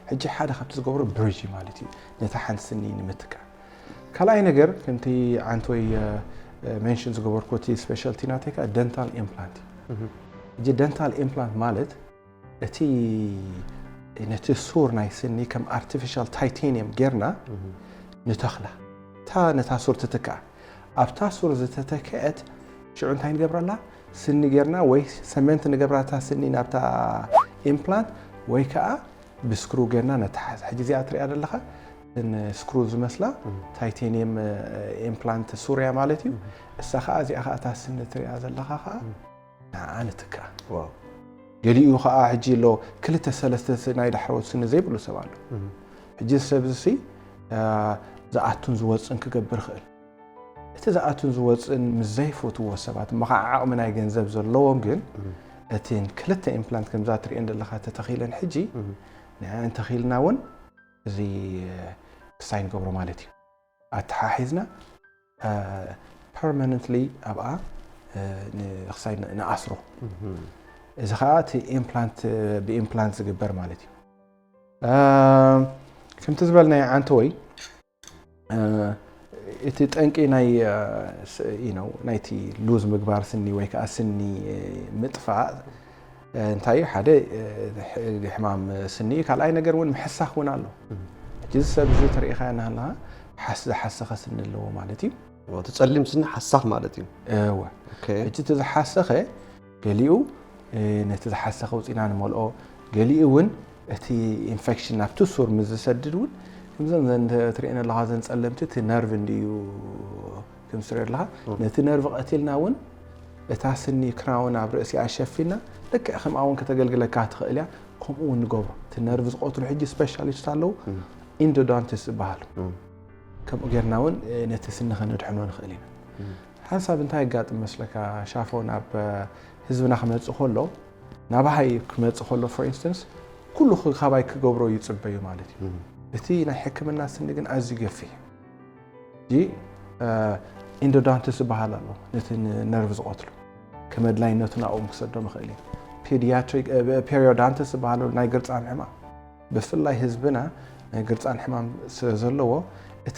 ሕጂ ሓደ ካብቲ ዝገብሮ ብሪጅ ማለት እዩ፣ ነታ ሓንቲ ስኒ ንምትካእ። ካልኣይ ነገር ከምቲ ዓንተወይ ሜንሽን ዝገበርኩ እቲ ስፔሻልቲ ናተይ ከዓ ደንታል ኢምፕላንት እዩ። ሕጂ ደንታል ኢምፕላንት ማለት እቲ ነቲ ሱር ናይ ስኒ ከም ኣርቲፊሻል ታይቴኒየም ጌርና ንተኽላ፣ እታ ነታ ሱር ትትክኣ። ኣብታ ሱር ዝተተክአት ሽዑ እንታይ ንገብረላ? ስኒ ጌርና ወይ ሰመንት ንገብራታ ስኒ ናብታ ኢምፕላንት ወይ ከዓ ብስክሩ ጌርና ነተሓዝ። ሕጂ እዚኣ ትሪኣ ዘለኻ ስክሩ ዝመስላ ታይቴኒየም ኢምፕላንት ሱርያ ማለት እዩ። እሳ ከዓ እዚኣ ከዓ እታ ስኒ ትሪኣ ዘለኻ ከዓ ንዓ ንትካ። ገሊኡ ከዓ ሕጂ ኣሎ ክልተ ሰለስተ ናይ ዳሕረዎት ስኒ ዘይብሉ ሰብ ኣሎ። ሕጂ ሰብ ሲ ዝኣቱን ዝወፅን ክገብር ይኽእል። እቲ ዝኣቱን ዝወፅን ምስ ዘይፈትዎ ሰባት እሞ ከዓ ዓቕሚ ናይ ገንዘብ ዘለዎም ግን እቲ ክልተ ኢምፕላንት ከምዛ ትሪእን ዘለኻ ተተኺለን ሕጂ ንዕን ተኺልና እውን እዚ ክሳይ ንገብሮ ማለት እዩ። ኣተሓሒዝና ፐርማነንትሊ ኣብኣ ክሳይ ንኣስሮ። እዚ ከዓ እቲ ኢምፕላንት ብኢምፕላንት ዝግበር ማለት እዩ። ከምቲ ዝበልናዮ ዓንተወይ እቲ ጠንቂ ናይ ናይቲ ሉዝ ምግባር ስኒ ወይ ከዓ ስኒ ምጥፋእ እንታይ እዩ? ሓደ ሕማም ስኒ እዩ። ካልኣይ ነገር እውን ምሕሳኽ እውን ኣሎ። ሕጂ እዚ ሰብ እዚ ተሪኢኻዮ እናሃለኻ ሓስ ዝሓሰኸ ስኒ ኣለዎ ማለት እዩ። እቲ ጸሊም ስኒ ሓሳኽ ማለት እዩ። እወ። ሕጂ እቲ ዝሓሰኸ ገሊኡ ነቲ ዝሓሰኸ ውፂና ንመልኦ፣ ገሊኡ እውን እቲ ኢንፌክሽን ናብቲ ሱር ምስ ዝሰድድ እውን ከምዘን ትሪእን ኣለኻ ዘን ጸለምቲ እቲ ነርቭ እንድዩ ክምስር ኣለኻ ነቲ ነርቭ ቀቲልና እውን እታ ስኒ ክራውን ኣብ ርእሲኣ ሸፊና ልክዕ ከምኣ እውን ከተገልግለካ ትኽእል እያ። ከምኡ እውን ንገብሮ። እቲ ነርቭ ዝቐትሉ ሕጂ ስፔሻሊስት ኣለዉ፣ ኢንዶዳንቲስት ዝበሃሉ። ከምኡ ጌርና እውን ነቲ ስኒ ከነድሕኖ ንኽእል ኢና። ሓንሳብ እንታይ የጋጥም መስለካ ሻፎ፣ ናብ ህዝብና ክመጽእ ከሎ፣ ናባሃይ ክመጽእ ከሎ ፎር ኢንስተንስ ኩሉ ካባይ ክገብሮ ይጽበዩ ማለት እዩ። እቲ ናይ ሕክምና ስኒ ግን ኣዝዩ ገፊሕ እዩ። ኢንዶዳንትስ ዝበሃል ኣሎ፣ ነቲ ነርቭ ዝቐትሉ ከም ኣድላይነቱ ናብኦም ክሰዶም ይኽእል እዩ። ፔዲያትሪክ ፔሪዮዳንትስ ዝበሃል ኣሎ፣ ናይ ግርፃን ሕማም። ብፍላይ ህዝብና ናይ ግርፃን ሕማም ስለ ዘለዎ እቲ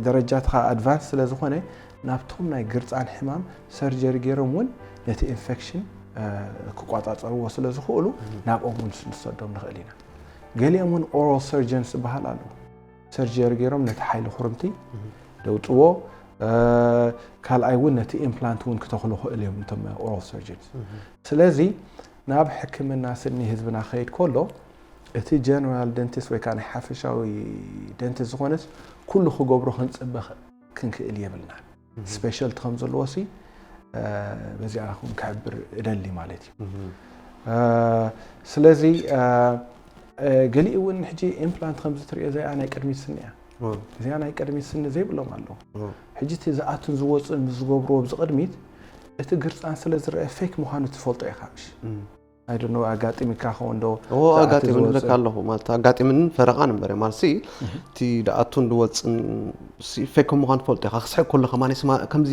ደረጃትኻ ኣድቫንስ ስለ ዝኾነ ናብቶም ናይ ግርፃን ሕማም ሰርጀሪ ገይሮም እውን ነቲ ኢንፌክሽን ክቆፃፀርዎ ስለ ዝኽእሉ ናብኦም እውን ንሰዶም ንኽእል ኢና። ገሊኦም እውን ኦራል ሰርጀንስ ዝበሃል ኣለዉ። ሰርጀሪ ገይሮም ነቲ ሓይሊ ኩርምቲ ደውፅዎ። ካልኣይ እውን ነቲ ኢምፕላንት እውን ክተኽሉ ክእል እዮም እቶም ኦራል ሰርጀንስ። ስለዚ ናብ ሕክምና ስኒ ህዝብና ክኸይድ ከሎ እቲ ጀነራል ደንቲስት ወይ ከዓ ናይ ሓፈሻዊ ደንቲስት ዝኾነስ ኩሉ ክገብሮ ክንፅበ ክንክእል የብልና። ስፔሻልቲ ከም ዘለዎ ሲ በዚኣ ኹን ክሕብር እደሊ ማለት እዩ። ስለዚ ገሊኡ እውን ሕጂ ኢምፕላንት ከምዚ ትሪኦ እዚኣ ናይ ቅድሚት ስኒ እያ። እዚኣ ናይ ቅድሚት ስኒ ዘይብሎም ኣለዉ። ሕጂ እቲ ዝኣቱን ዝወፅእን ምስ ዝገብርዎ ኣብዚ ቅድሚት እቲ ግርፃን ስለ ዝረአ ፌክ ምዃኑ ትፈልጦ ኢኻ ምሽ? ኣይደኖ ኣጋጢሚካ ኸውን ዶ? እዎ ኣጋጢሙኒ ዝብለካ ኣለኹ ማለት ኣጋጢምንን ፈረቓን እምበር ማለት ሲ እቲ ድኣቱን ድወፅን ሲ ፌክ ምዃን ትፈልጦ ኢኻ። ክስሕቅ ከሎ ከማን ስማ ከምዚ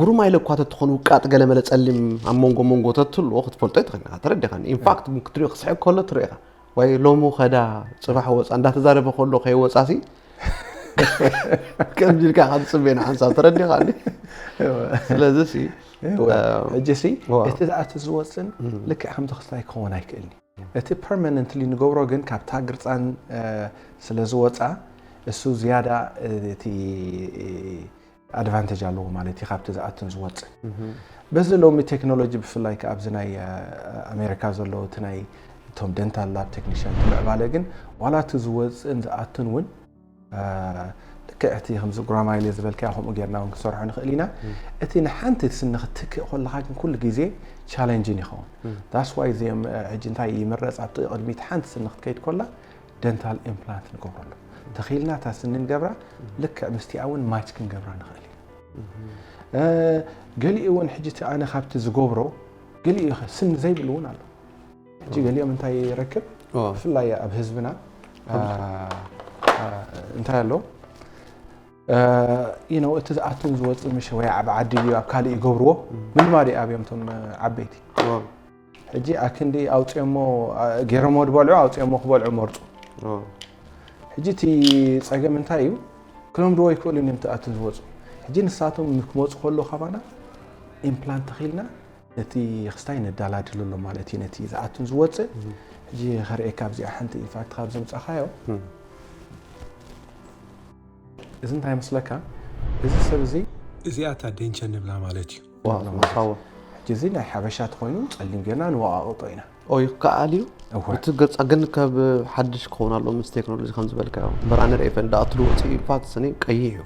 ጉሩማይ ኢለ እኳ ተትኾን ውቃጥ ገለ መለ ጸሊም ኣብ መንጎ መንጎ ተትህልዎ ክትፈልጦ ኣይትኽእልን ኢኻ። ተረዲኻኒ? ኢንፋክት ክትሪኦ ክስሕቅ ከሎ ትሪኦ ኢኻ። ዋይ ሎሚ ኸዳ ጽባሕ ወጻ እንዳተዛረበ ከሎ ከይወጻ ሲ ከምዚ ኢልካ ኢኻ ትጽበዮ ንሓንሳብ። ተረዲኻኒ? ስለዚ ሲ ሕጂ ሲ እቲ ዝኣቲ ዝወፅን ልክዕ ከምቲ ክስታይ ክኸውን ኣይክእልን እዩ። እቲ ፐርማነንትሊ ንገብሮ ግን ካብታ ግርፃን ስለ ዝወፃ እሱ ዝያዳ እቲ ኣድቫንቴጅ ኣለዎ ማለት እዩ ካብቲ ዝኣትን ዝወፅን። በዚ ሎሚ ቴክኖሎጂ ብፍላይ ከዓ ኣብዚ ናይ ኣሜሪካ ዘሎ እቲ ናይ እቶም ደንታል ላብ ቴክኒሽያን ምዕባለ ግን ዋላ እቲ ዝወፅእን ዝኣትን እውን ልክዕ እቲ ከምዚ ጉራማይሌ ዝበልካዮ ከምኡ ጌርና እውን ክሰርሖ ንኽእል ኢና። እቲ ንሓንቲ ስኒ ክትትክእ ከለኻ ግን ኩሉ ግዜ ቻለንጅን ይኸውን። ዳስ ዋይ እዚኦም ሕጂ እንታይ ይምረፅ ኣብቲ ቅድሚት ሓንቲ ስኒ ክትከይድ ከላ ደንታል ኢምፕላንት ንገብረሉ ተኺልና እታ ስኒ ንገብራ ልክዕ ምስቲኣ እውን ማች ክንገብራ ንኽእል ኢና። ገሊኡ እውን ሕጂ እቲ ኣነ ካብቲ ዝገብሮ ገሊኡ ስኒ ዘይብሉ እውን ኣሎ። ሕጂ ገሊኦም እንታይ ይረክብ? ብፍላይ ኣብ ህዝብና እንታይ ኣሎ? እቲ ዝኣቱን ዝወፅእ ምሽ ወይ ኣብ ዓዲ ድዩ ኣብ ካልእ ይገብርዎ? ምልማድ እዩ ኣብዮም እቶም ዓበይቲ። ሕጂ ኣክንዲ ኣውፅኦሞ ገይሮሞ ዝበልዑ ኣውፅኦሞ ክበልዑ መርፁ። ሕጂ እቲ ፀገም እንታይ እዩ? ክለምድዎ ይክእሉ እዮም ትኣቱን ዝወፁ። ሕጂ ንሳቶም ክመፁ ከሎ ካባና ኢምፕላንት ተኺልና ነቲ ክስታይ ነዳላድሎ ኣሎ ማለት እዩ። ነቲ ዝኣቱን ዝወፅእ ሕጂ ከርእየካ ኣብዚኣ ሓንቲ ኢንፋክት ካብ ዘምፃኻዮ እዚ እንታይ መስለካ? እዚ ሰብ እዚ እዚኣ እታ ደንቸ ንብላ ማለት እዩ። ሕጂ እዚ ናይ ሓበሻ ተኮይኑ ፀሊም ጌርና ንወቃቅጦ ኢና። ኦ ይከኣል እዩ። እቲ ገፃ ግን ካብ ሓድሽ ክኸውን ኣሎ ምስ ቴክኖሎጂ ከም ዝበልካዮ በራ ንርኢ ፈን ዳኣ ትልወፂ ኢንፋክት ስኒ ቀይሕ እዩ።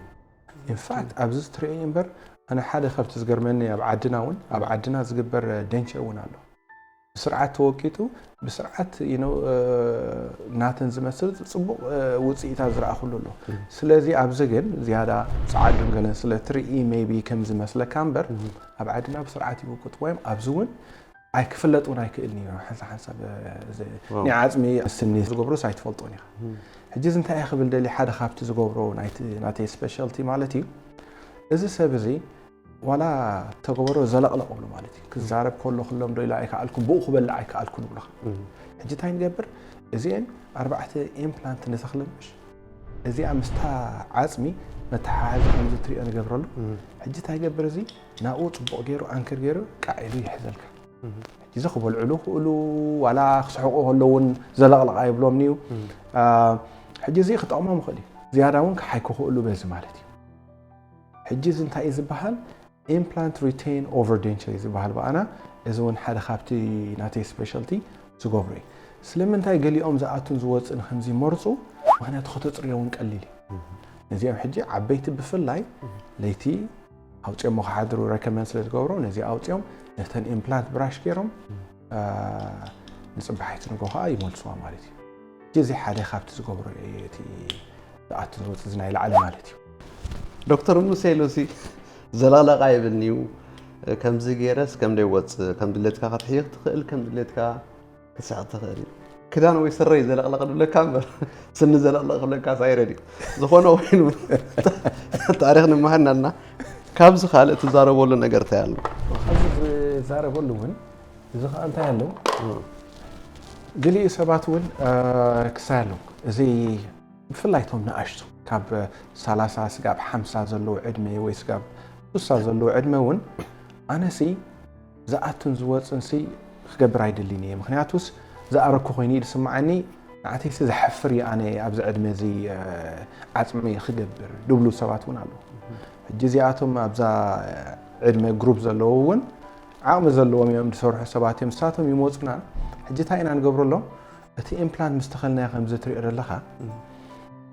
ኢንፋክት ኣብዚ ትርእዮ እምበር ኣነ ሓደ ካብቲ ዝገርመኒ ኣብ ዓድና እውን ኣብ ዓድና ዝግበር ደንቸ እውን ኣሎ። ብስርዓት ተወቂጡ ብስርዓት ናተን ዝመስል ፅቡቅ ውፅኢታት ዝረኣኹሉ ኣሎ። ስለዚ ኣብዚ ግን ዝያዳ ፀዓዱን ገለን ስለ ትርኢ ሜይቢ ከም ዝመስለካ እምበር ኣብ ዓድና ብስርዓት ይውቅጥዎ እዮም። ኣብዚ እውን ኣይክፍለጥ እውን ኣይክእልን እዩ። ሓንሳ ሓንሳብ ናይ ዓፅሚ ስኒ ዝገብሩስ ኣይትፈልጦን ኢኻ። ሕጂ እዚ እንታይ እየ ክብል ደሊ ሓደ ካብቲ ዝገብሮ ናተይ ስፔሻልቲ ማለት እዩ። እዚ ሰብ እዚ ዋላ ተገበሮ ዘለቕለቕ ብሎ ማለት እዩ። ክዛረብ ከሎ ክለምዶ ኢላ ኣይከኣልኩን ብኡ ክበልዕ ኣይከኣልኩን ይብሉኻ። ሕጂ እንታይ ንገብር? እዚአን ኣርባዕተ ኢምፕላንት ንተኽለምሽ እዚኣ ምስታ ዓፅሚ መተሓሓዚ ከምዚ ትሪኦ ንገብረሉ። ሕጂ እንታይ ገብር እዚ ናብኡ ፅቡቕ ገይሩ ኣንክር ገይሩ ቃዕ ኢሉ ይሕዘልካ። ሕጂ እዚ ክበልዕሉ ክእሉ ዋላ ክስሕቁ ከለውን ዘለቕለቕ ኣይብሎም እዩ። ሕጂ እዚ ክጠቕሞም ይኽእል እዩ። ዝያዳ እውን ክሓይኩ ክእሉ በዚ ማለት እዩ። ሕጂ እዚ እንታይ እዩ ዝበሃል? ኢምፕላንት ሪቴን ኦቨር ዴንቸር እዩ ዝበሃል ብኣና። እዚ እውን ሓደ ካብቲ ናተይ ስፔሻልቲ ዝገብሮ እዩ። ስለምንታይ ገሊኦም ዝኣቱን ዝወፅእን ከምዚ ይመርፁ? ምክንያቱ ከተፅርዮ እውን ቀሊል እዩ። ነዚኦም ሕጂ ዓበይቲ ብፍላይ ለይቲ ኣውፅኦሞ ክሓድሩ ረከመንድ ስለ ዝገብሮ ነዚ ኣውፅኦም ነተን ኢምፕላንት ብራሽ ገይሮም ንፅባሒቲ ንጎ ከዓ ይመልስዋ ማለት እዩ። እዚ ሓደ ካብቲ ዝገብሮ እቲ ዝኣቱ ዝወፅእ እዚ ናይ ላዕሊ ማለት እዩ። ዶክተር ሙሴ ሉሲ ዘለቕለቕ ኣይብልንዩ ከምዚ ገይረስ ከም ደይወፅእ ከም ድሌትካ ክትሕይኽ ትኽእል ከም ድሌትካ ክስሕቕ ትኽእል እዩ። ክዳን ወይ ስረይ ዘለቕለቕ ድብለካ እምበር ስኒ ዘለቕለቕ ክብለካ ሳይረድ እዩ። ዝኾነ ኮይኑ ታሪኽ ንመሃር እናልና ካብዚ ካልእ ትዛረበሉ ነገር እንታይ ኣሎ? ኣብዚ ዝዛረበሉ እውን እዚ ከዓ እንታይ ኣሎ? ገሊኡ ሰባት እውን ክሳይ ኣሎ እዚ ብፍላይ ቶም ንኣሽቱ ካብ ሰላሳ ስጋብ ሓምሳ ዘለዉ ዕድመ ወይ ስጋብ ሱሳ ዘለዉ ዕድመ እውን ኣነሲ ዝኣቱን ዝወፅን ሲ ክገብር ኣይደልን እየ። ምክንያቱስ ዝኣረኩ ኮይኑ እዩ ዝስምዓኒ። ንዓተይሲ ዘሕፍር እዩ ኣነ ኣብዚ ዕድመ እዚ ዓፅሚ ክገብር ድብሉ ሰባት እውን ኣለዉ። ሕጂ እዚኣቶም ኣብዛ ዕድመ ግሩፕ ዘለዉ እውን ዓቕሚ ዘለዎም እዮም ዝሰርሑ ሰባት እዮም። ንሳቶም ይመፁና ሕጂ እንታይ ኢና ንገብረሎም? እቲ ኢምፕላንት ምስ ተኸልናዮ ከምዚ ትሪኦ ዘለኻ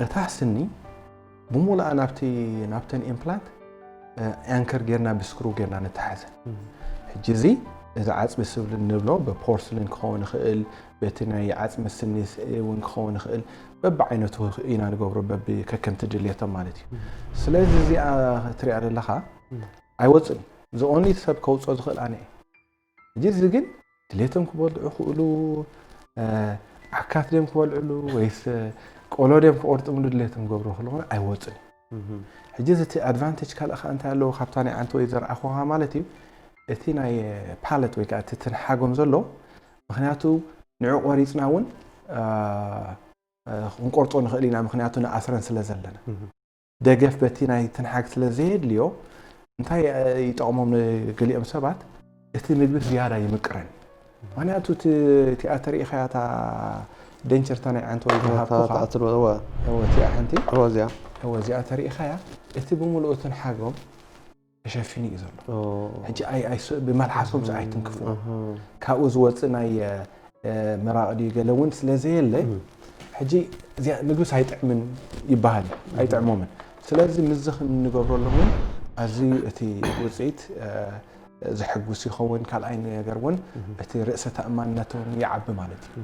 እታ ስኒ ብሙሉኣ ናብቲ ናብተን ኢምፕላንት ኣንከር ጌርና ብስክሩ ጌርና ንተሓዘን። ሕጂ እዚ እዚ ዓፅሚ ስብሊ ንብሎ ብፖርስሊን ክኸውን ይኽእል፣ በቲ ናይ ዓፅሚ ስኒ እውን ክኸውን ይኽእል፣ በብዓይነቱ ኢና ንገብሮ በቢ ከከምቲ ድልየቶም ማለት እዩ። ስለዚ እዚኣ ትሪኣ ዘለኻ ኣይወፅን። ዝኦኒ ሰብ ከውፅኦ ዝኽእል ኣነ እየ። ሕጂ እዚ ግን ድሌቶም ክበልዑ ክእሉ ዓካት ድዮም ክበልዕሉ ወይስ ቆሎ ድዮም ክቆርጥምሉ ድሌቶም ገብሩ ክለኾነ ኣይወፅን እዩ። ሕጂ እዚ እቲ ኣድቫንቴጅ ካልእ ከዓ እንታይ ኣለዎ ካብታ ናይ ዓንተ ወይ ዘርኣኹኻ ማለት እዩ። እቲ ናይ ፓለት ወይ ከዓ እቲ ትንሓጎም ዘሎ ምክንያቱ ንዑ ቆሪፅና እውን ክንቆርጦ ንኽእል ኢና ምክንያቱ ንኣስረን ስለ ዘለና። ደገፍ በቲ ናይ ትንሓግ ስለ ዘየድልዮ እንታይ ይጠቕሞም ንገሊኦም ሰባት እቲ ምግቢ ዝያዳ ይምቅረን። ምክንያቱ እቲ እቲኣ ተሪኢኻያ እታ ደንቸርታ ናይ ዓንተ ወይ ዝሃብኩኻ እቲኣ ሓንቲ እወ እዚኣ ተሪኢኻያ እቲ ብምልኡ ትንሓጎም ተሸፊኑ እዩ ዘሎ። ሕጂ ብመልሓሶም ሲ ኣይትንክፍዎ። ካብኡ ዝወፅእ ናይ መራቕ ድዩ ገለ እውን ስለ ዘየለ ሕጂ እዚኣ ምግብስ ኣይጥዕምን ይበሃል እዩ ኣይጥዕሞምን። ስለዚ ምስዚ ክንገብረሎም እውን ኣዝዩ እቲ ውፅኢት ዘሐጉስ ይኸውን። ካልኣይ ነገር እውን እቲ ርእሰ ተኣማንነቶም ይዓቢ ማለት እዩ።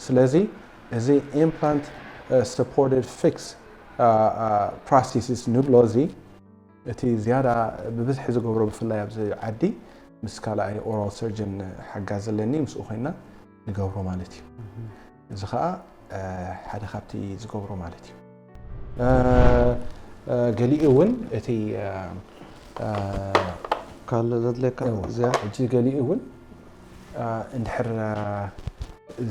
ስለዚ እዚ ኢምፕላንት ሰፖርትድ ፊክስ ፕሮስቴሲስ ንብሎ እዚ እቲ ዝያዳ ብብዝሒ ዝገብሮ ብፍላይ ኣብዚ ዓዲ ምስ ካልኣይ ኦራል ሰርጅን ሓጋዝ ዘለኒ ምስኡ ኮይና ንገብሮ ማለት እዩ። እዚ ከዓ ሓደ ካብቲ ዝገብሮ ማለት እዩ። ገሊኡ እውን እቲ ካልእ ዘድልየካ እዚያ ሕጂ ገሊኡ እውን እንድሕር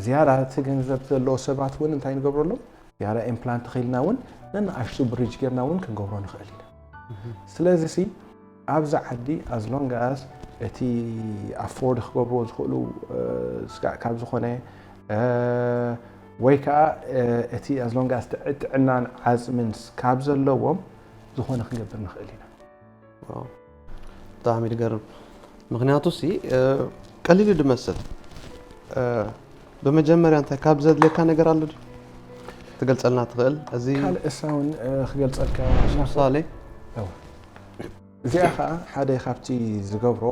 ዝያዳ እቲ ገንዘብ ዘለዎ ሰባት እውን እንታይ ንገብረሎም ዝያዳ ኢምፕላንት ተኽኢልና እውን ነንኣሽቱ ብሪጅ ጌርና እውን ክንገብሮ ንኽእል ኢና። ስለዚ ሲ ኣብዚ ዓዲ as long as እቲ ኣፎርድ ክገብርዎ ዝኽእሉ ስጋዕ ካብ ዝኾነ ወይ ከዓ እቲ as long as ጥዕናን ዓፅምን ካብ ዘለዎም ዝኾነ ክንገብር ንኽእል ኢና። ብጣዕሚ ዝገርም። ምክንያቱ ሲ ቀሊል እዩ ዝመስል። ብመጀመርያ እንታይ ካብ ዘድልየካ ነገር ኣሎ ትገልፀልና ትኽእል? እዚ ካልእ እሳ እውን ክገልፀልካ ምሳሌ እዚኣ ከዓ ሓደ ካብቲ ዝገብሮ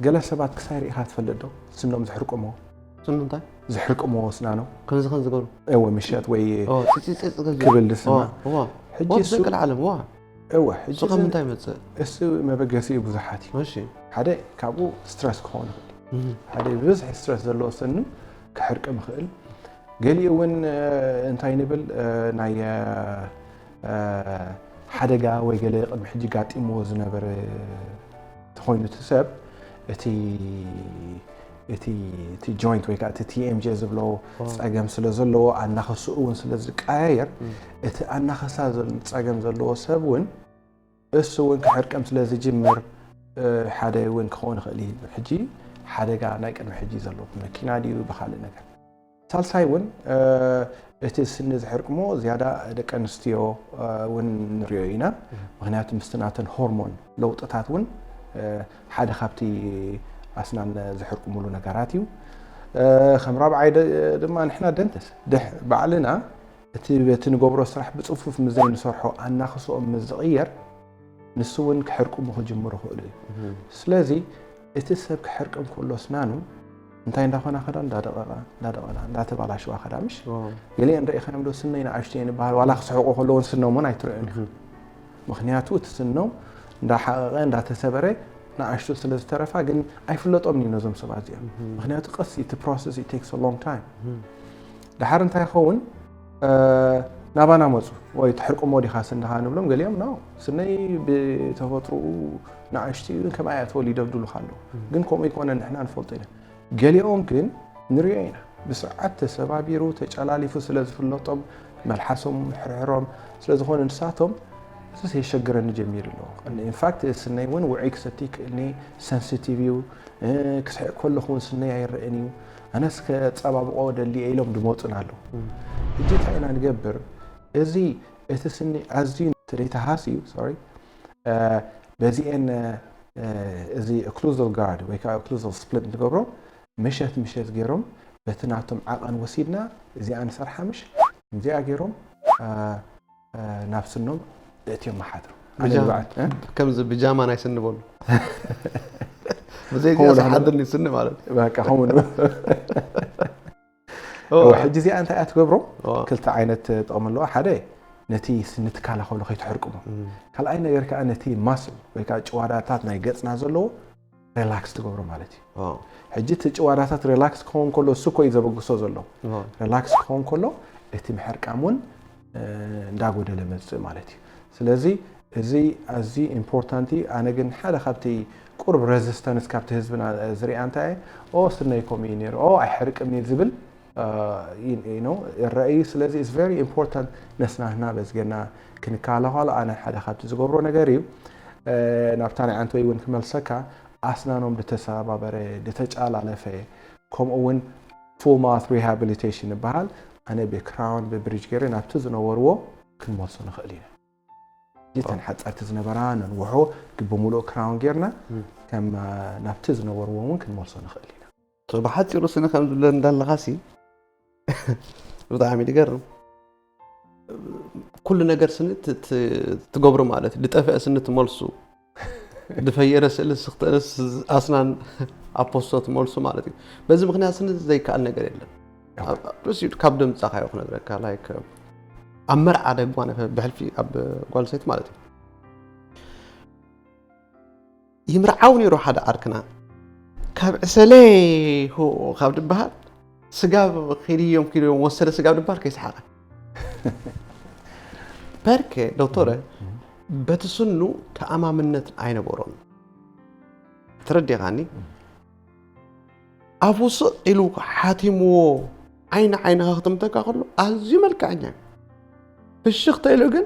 ገለ ሰባት ክሳይ ርኢኻ ትፈልጥ ዶ? ስኖም ዝሕርቅሞ ስኑ እንታይ ዝሕርቅሞ ስናኖ ከምዚ ከም ዝገብሩ እወ ምሸት ወይ ጽጽጽ ክብል ዝስማ ሕጂ ወት እሱ ዘቅል ዓለም ዋ እወ ሕጂ እሱ ካብ ምንታይ ይመጽእ እሱ መበገሲኡ ብዙሓት እዩ። እሺ ሓደ ካብኡ ስትረስ ክኸውን ይኽእል እዩ። ሓደ ብብዝሒ ስትረስ ዘለዎ ስኒ ክሕርቅም ይኽእል። ገሊኡ እውን እንታይ ንብል ናይ ሓደጋ ወይ ገለ ቅድሚ ሕጂ ጋጢምዎ ዝነበረ ተኾይኑ እቲ ሰብ እቲ እቲ እቲ ጆይንት ወይ ከዓ እቲ ቲኤምጄ ዝብሎ ፀገም ስለ ዘለዎ ኣናኸስኡ እውን ስለ ዝቀያየር እቲ ኣናኸሳ ጸገም ዘለዎ ሰብ እውን እሱ እውን ክሕርቅም ስለ ዝጅምር ሓደ እውን ክኸውን ይኽእል እዩ። ሕጂ ሓደጋ ናይ ቅድሚ ሕጂ ዘሎ ብመኪና ድዩ ብካልእ ነገር ሳልሳይ እውን እቲ ስኒ ዝሕርቅሞ ዝያዳ ደቂ ኣንስትዮ እውን ንሪኦ ኢና። ምክንያቱ ምስቲ ናተን ሆርሞን ለውጥታት እውን ሓደ ካብቲ ኣስናን ዝሕርቅምሉ ነገራት እዩ። ከም ራብዓይ ድማ ንሕና ደንተስ ድሕ ባዕልና እቲ በቲ ንገብሮ ስራሕ ብፅፉፍ ምስ ዘይንሰርሖ ኣናኽስኦም ምስ ዝቕየር ንሱ እውን ክሕርቅሙ ክጅምሩ ይኽእሉ እዩ። ስለዚ እቲ ሰብ ክሕርቅም ከሎ ስናኑ እንታይ እንዳኾና ከዳ እንዳደቐቐ እንዳደቐላ እንዳተባላሸዋ ከዳ ምሽ ገሊአን ርኢኸነም ዶ ስነይ ንኣሽቱ እየን ይበሃል ዋላ ክስሕቁ ከለውን ስኖም እውን ኣይትርእዮን ኢኻ። ምክንያቱ እቲ ስኖም እንዳሓቐቐ እንዳተሰበረ ንኣሽቱ ስለ ዝተረፋ ግን ኣይፍለጦምን እዩ ነዞም ሰባት እዚኦም። ምክንያቱ ቀስ እቲ process it takes a long time። ድሓር እንታይ ይኸውን ናባና መፁ ወይ ትሕርቅሞ ዲኻ ስንኻ ንብሎም ገሊኦም ኖ ስነይ ብተፈጥሮኡ ንኣሽቱ እዩ ከማይ እያ ተወሊዶም ድሉካ ኣለዉ። ግን ከምኡ ይኮነ ንሕና ንፈልጦ ኢና። ገሊኦም ግን ንሪኦ ኢና ብስርዓት ተሰባቢሩ ተጨላሊፉ ስለ ዝፍለጦም መልሓሶም ሕርሕሮም ስለ ዝኾነ ንሳቶም እሱስ የሸግረኒ ጀሚሩ ኣለዎ። ኢንፋክት ስነይ እውን ውዑይ ክሰቲ ይክእልኒ ሰንሲቲቭ እዩ። ክስሕቅ ከለኹ እውን ስነይ ኣይረእን እዩ። ኣነስ ከፀባብቆ ደልየ ኢሎም ድመፁን ኣለዉ። ሕጂ እንታይ ኢና ንገብር? እዚ እቲ ስኒ ኣዝዩ ተደይተሃስ እዩ ሶሪ በዚኤን እዚ ኦክሉዛል ጋርድ ወይ ከዓ ኦክሉዛል ስፕሊት ንገብሮ ምሸት ምሸት ገይሮም በቲ ናቶም ዓቐን ወሲድና እዚኣ ንሰርሓ ምሽ እዚኣ ገይሮም ናብ ስኖም እእትዮም መሓድሩ። ኣነ ብጃ- ንብዓት፣ እ? ከምዚ ብጃማ ናይ ስኒ በሉ ብዘይዚኣ ከምኡ ዝሓድርኒ ስኒ ማለት እዩ። በቃ ከምኡ ንብል። ሕጂ እዚኣ እንታይ እያ ትገብሮ? ክልተ ዓይነት ጥቕሚ ኣለዋ። ሓደ ነቲ ስኒ ትከላኸሎ ከይትሕርቅሞ። ካልኣይ ነገር ከዓ ነቲ ማስል ወይ ከዓ ጭዋዳታት ናይ ገፅና ዘለዎ ሪላክስ ትገብሮ ማለት እዩ። ሕጂ እቲ ጭዋዳታት ሪላክስ ክኸውን ከሎ እሱ እኮ እዩ ዘበግሶ ዘሎ። ሪላክስ ክኸውን ከሎ እቲ ምሕርቃም እውን እንዳጎደለ መፅእ ማለት እዩ። ስለዚ እዚ ኣዝዩ ኢምፖርታንት እዩ። ኣነ ግን ሓደ ካብቲ ቁሩብ ሬዚስተንስ ካብቲ ህዝብና ዝሪኣ እንታይ ኦ ስነይ ከምኡ እዩ ነይሩ ኦ ኣይሕርቅም እዩ ዝብል ይረአ እዩ። ስለዚ it's very important ነስናህና በዝገና ክንከላኸሎ ኣነ ሓደ ካብቲ ዝገብሮ ነገር እዩ። ናብታ ናይ ዓንተወይ እውን ክመልሰካ ኣስናኖም ዝተሰባበረ ዝተጫላለፈ ከምኡ እውን full mouth rehabilitation ይበሃል። ኣነ ብክራውን ብብሪጅ ገይረ ናብቲ ዝነበርዎ ክንመልሶ ንኽእል ኢና። እተን ሓፀርቲ ዝነበራ ነንውሖ ብምሉእ ክራውን ጌርና ከም ናብቲ ዝነበርዎ እውን ክንመልሶ ንኽእል ኢና። ብሓፂሩ ስኒ ከም ዝብለ እንዳለኻሲ ብጣዕሚ ድገርም ኩሉ ነገር ስኒ ትገብሩ ማለት ድጠፍአ ስኒ ትመልሱ ድፈየረ ስእሊ ስክተንስ ኣስናን ኣፖስቶ ትመልሱ ማለት እዩ። በዚ ምክንያት ስኒ ዘይከኣል ነገር የለን። ካብ ድምፃ ካዮ ክነግረካ ላይክ ኣብ መርዓ ደጓነፈ ብሕልፊ ኣብ ጓልሰይቲ ማለት እዩ። ይምርዓው ነይሩ ሓደ ዓርክና ካብ ዕሰለ ሁ ካብ ድበሃል ስጋብ ኪድዮም ኪድዮም ወሰደ ስጋብ ድበሃል ከይሰሓቐ ፐርከ ዶክተረ በቲ ስኑ ተኣማምነት ኣይነበሮን። ተረዲኻኒ? ኣፉ ስቕ ኢሉ ሓቲምዎ ዓይኒ ዓይንኻ ክትምተካ ከሎ ኣዝዩ መልክዐኛ እዩ። ፍሽኽ ተኢሉ ግን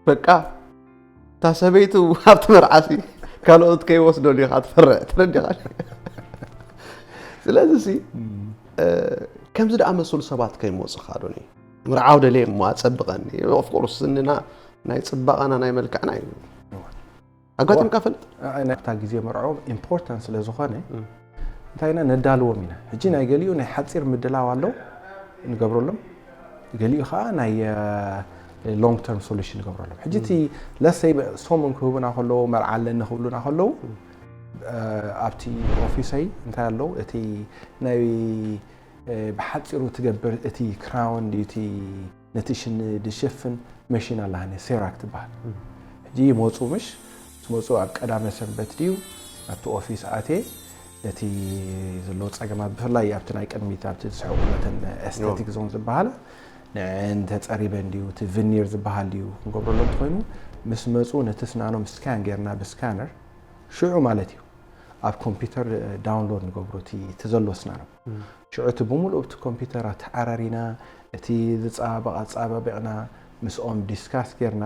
በቃ እታ ሰበይቱ ኣብቲ መርዓሲ ካልኦት ከይወስደሉ ኢኻ ትፈርዕ። ተረዲኻ? ስለዚ ሲ ከምዚ ደኣ መሰሉ ሰባት ከይመፁኻ ዶኒ ምርዓው ደልየ እሞ ኣፀብቐኒ። ኦፍኮርስ ስንና ናይ ፅባቐና ናይ መልክዕና እዩ። ኣጋጢምካ ፈልጥ? ኣብታ ግዜ መርዖ ኢምፖርታንት ስለ ዝኾነ እንታይ ኢና ነዳልዎም ኢና። ሕጂ ናይ ገሊኡ ናይ ሓፂር ምድላው ኣለዉ ንገብረሎም፣ ገሊኡ ከዓ ናይ ሎንግ ተርም ሶሉሽን ንገብረሎም። ሕጂ እቲ ለሰይ ሰሙን ክህቡና ከለዉ መርዓ ኣለኒ ክብሉና ከለዉ ኣብቲ ኦፊሰይ እንታይ ኣለዉ እቲ ናይ ብሓፂሩ ትገብር እቲ ክራውን ድዩ እቲ ነቲ ሽኒ ድሸፍን መሽን ኣላሃኒ ሴራክ ትበሃል። ሕጂ ይመፁ ምሽ ምስ መፁ ኣብ ቀዳመ ሰንበት ድዩ ኣብቲ ኦፊስ ኣትየ ነቲ ዘለዎ ፀገማት ብፍላይ ኣብቲ ናይ ቅድሚት ኣብቲ ዝስሕቁ ነተን ኤስቴቲክ ዞን ዝበሃላ ንዕን ተፀሪበን ድዩ እቲ ቪኒር ዝበሃል ድዩ ክንገብረሎም እንተኮይኑ ምስ መፁ ነቲ ስናኖም ስካን ጌርና ብስካነር ሽዑ ማለት እዩ ኣብ ኮምፒውተር ዳውንሎድ ንገብሮ እቲ ዘሎ ስናኖም ሽዑ እቲ ብምሉእ ኣብቲ ኮምፒውተር ኣተዓራሪና እቲ ዝፀባበቕ ኣፀባቢቕና ምስኦም ዲስካስ ጌርና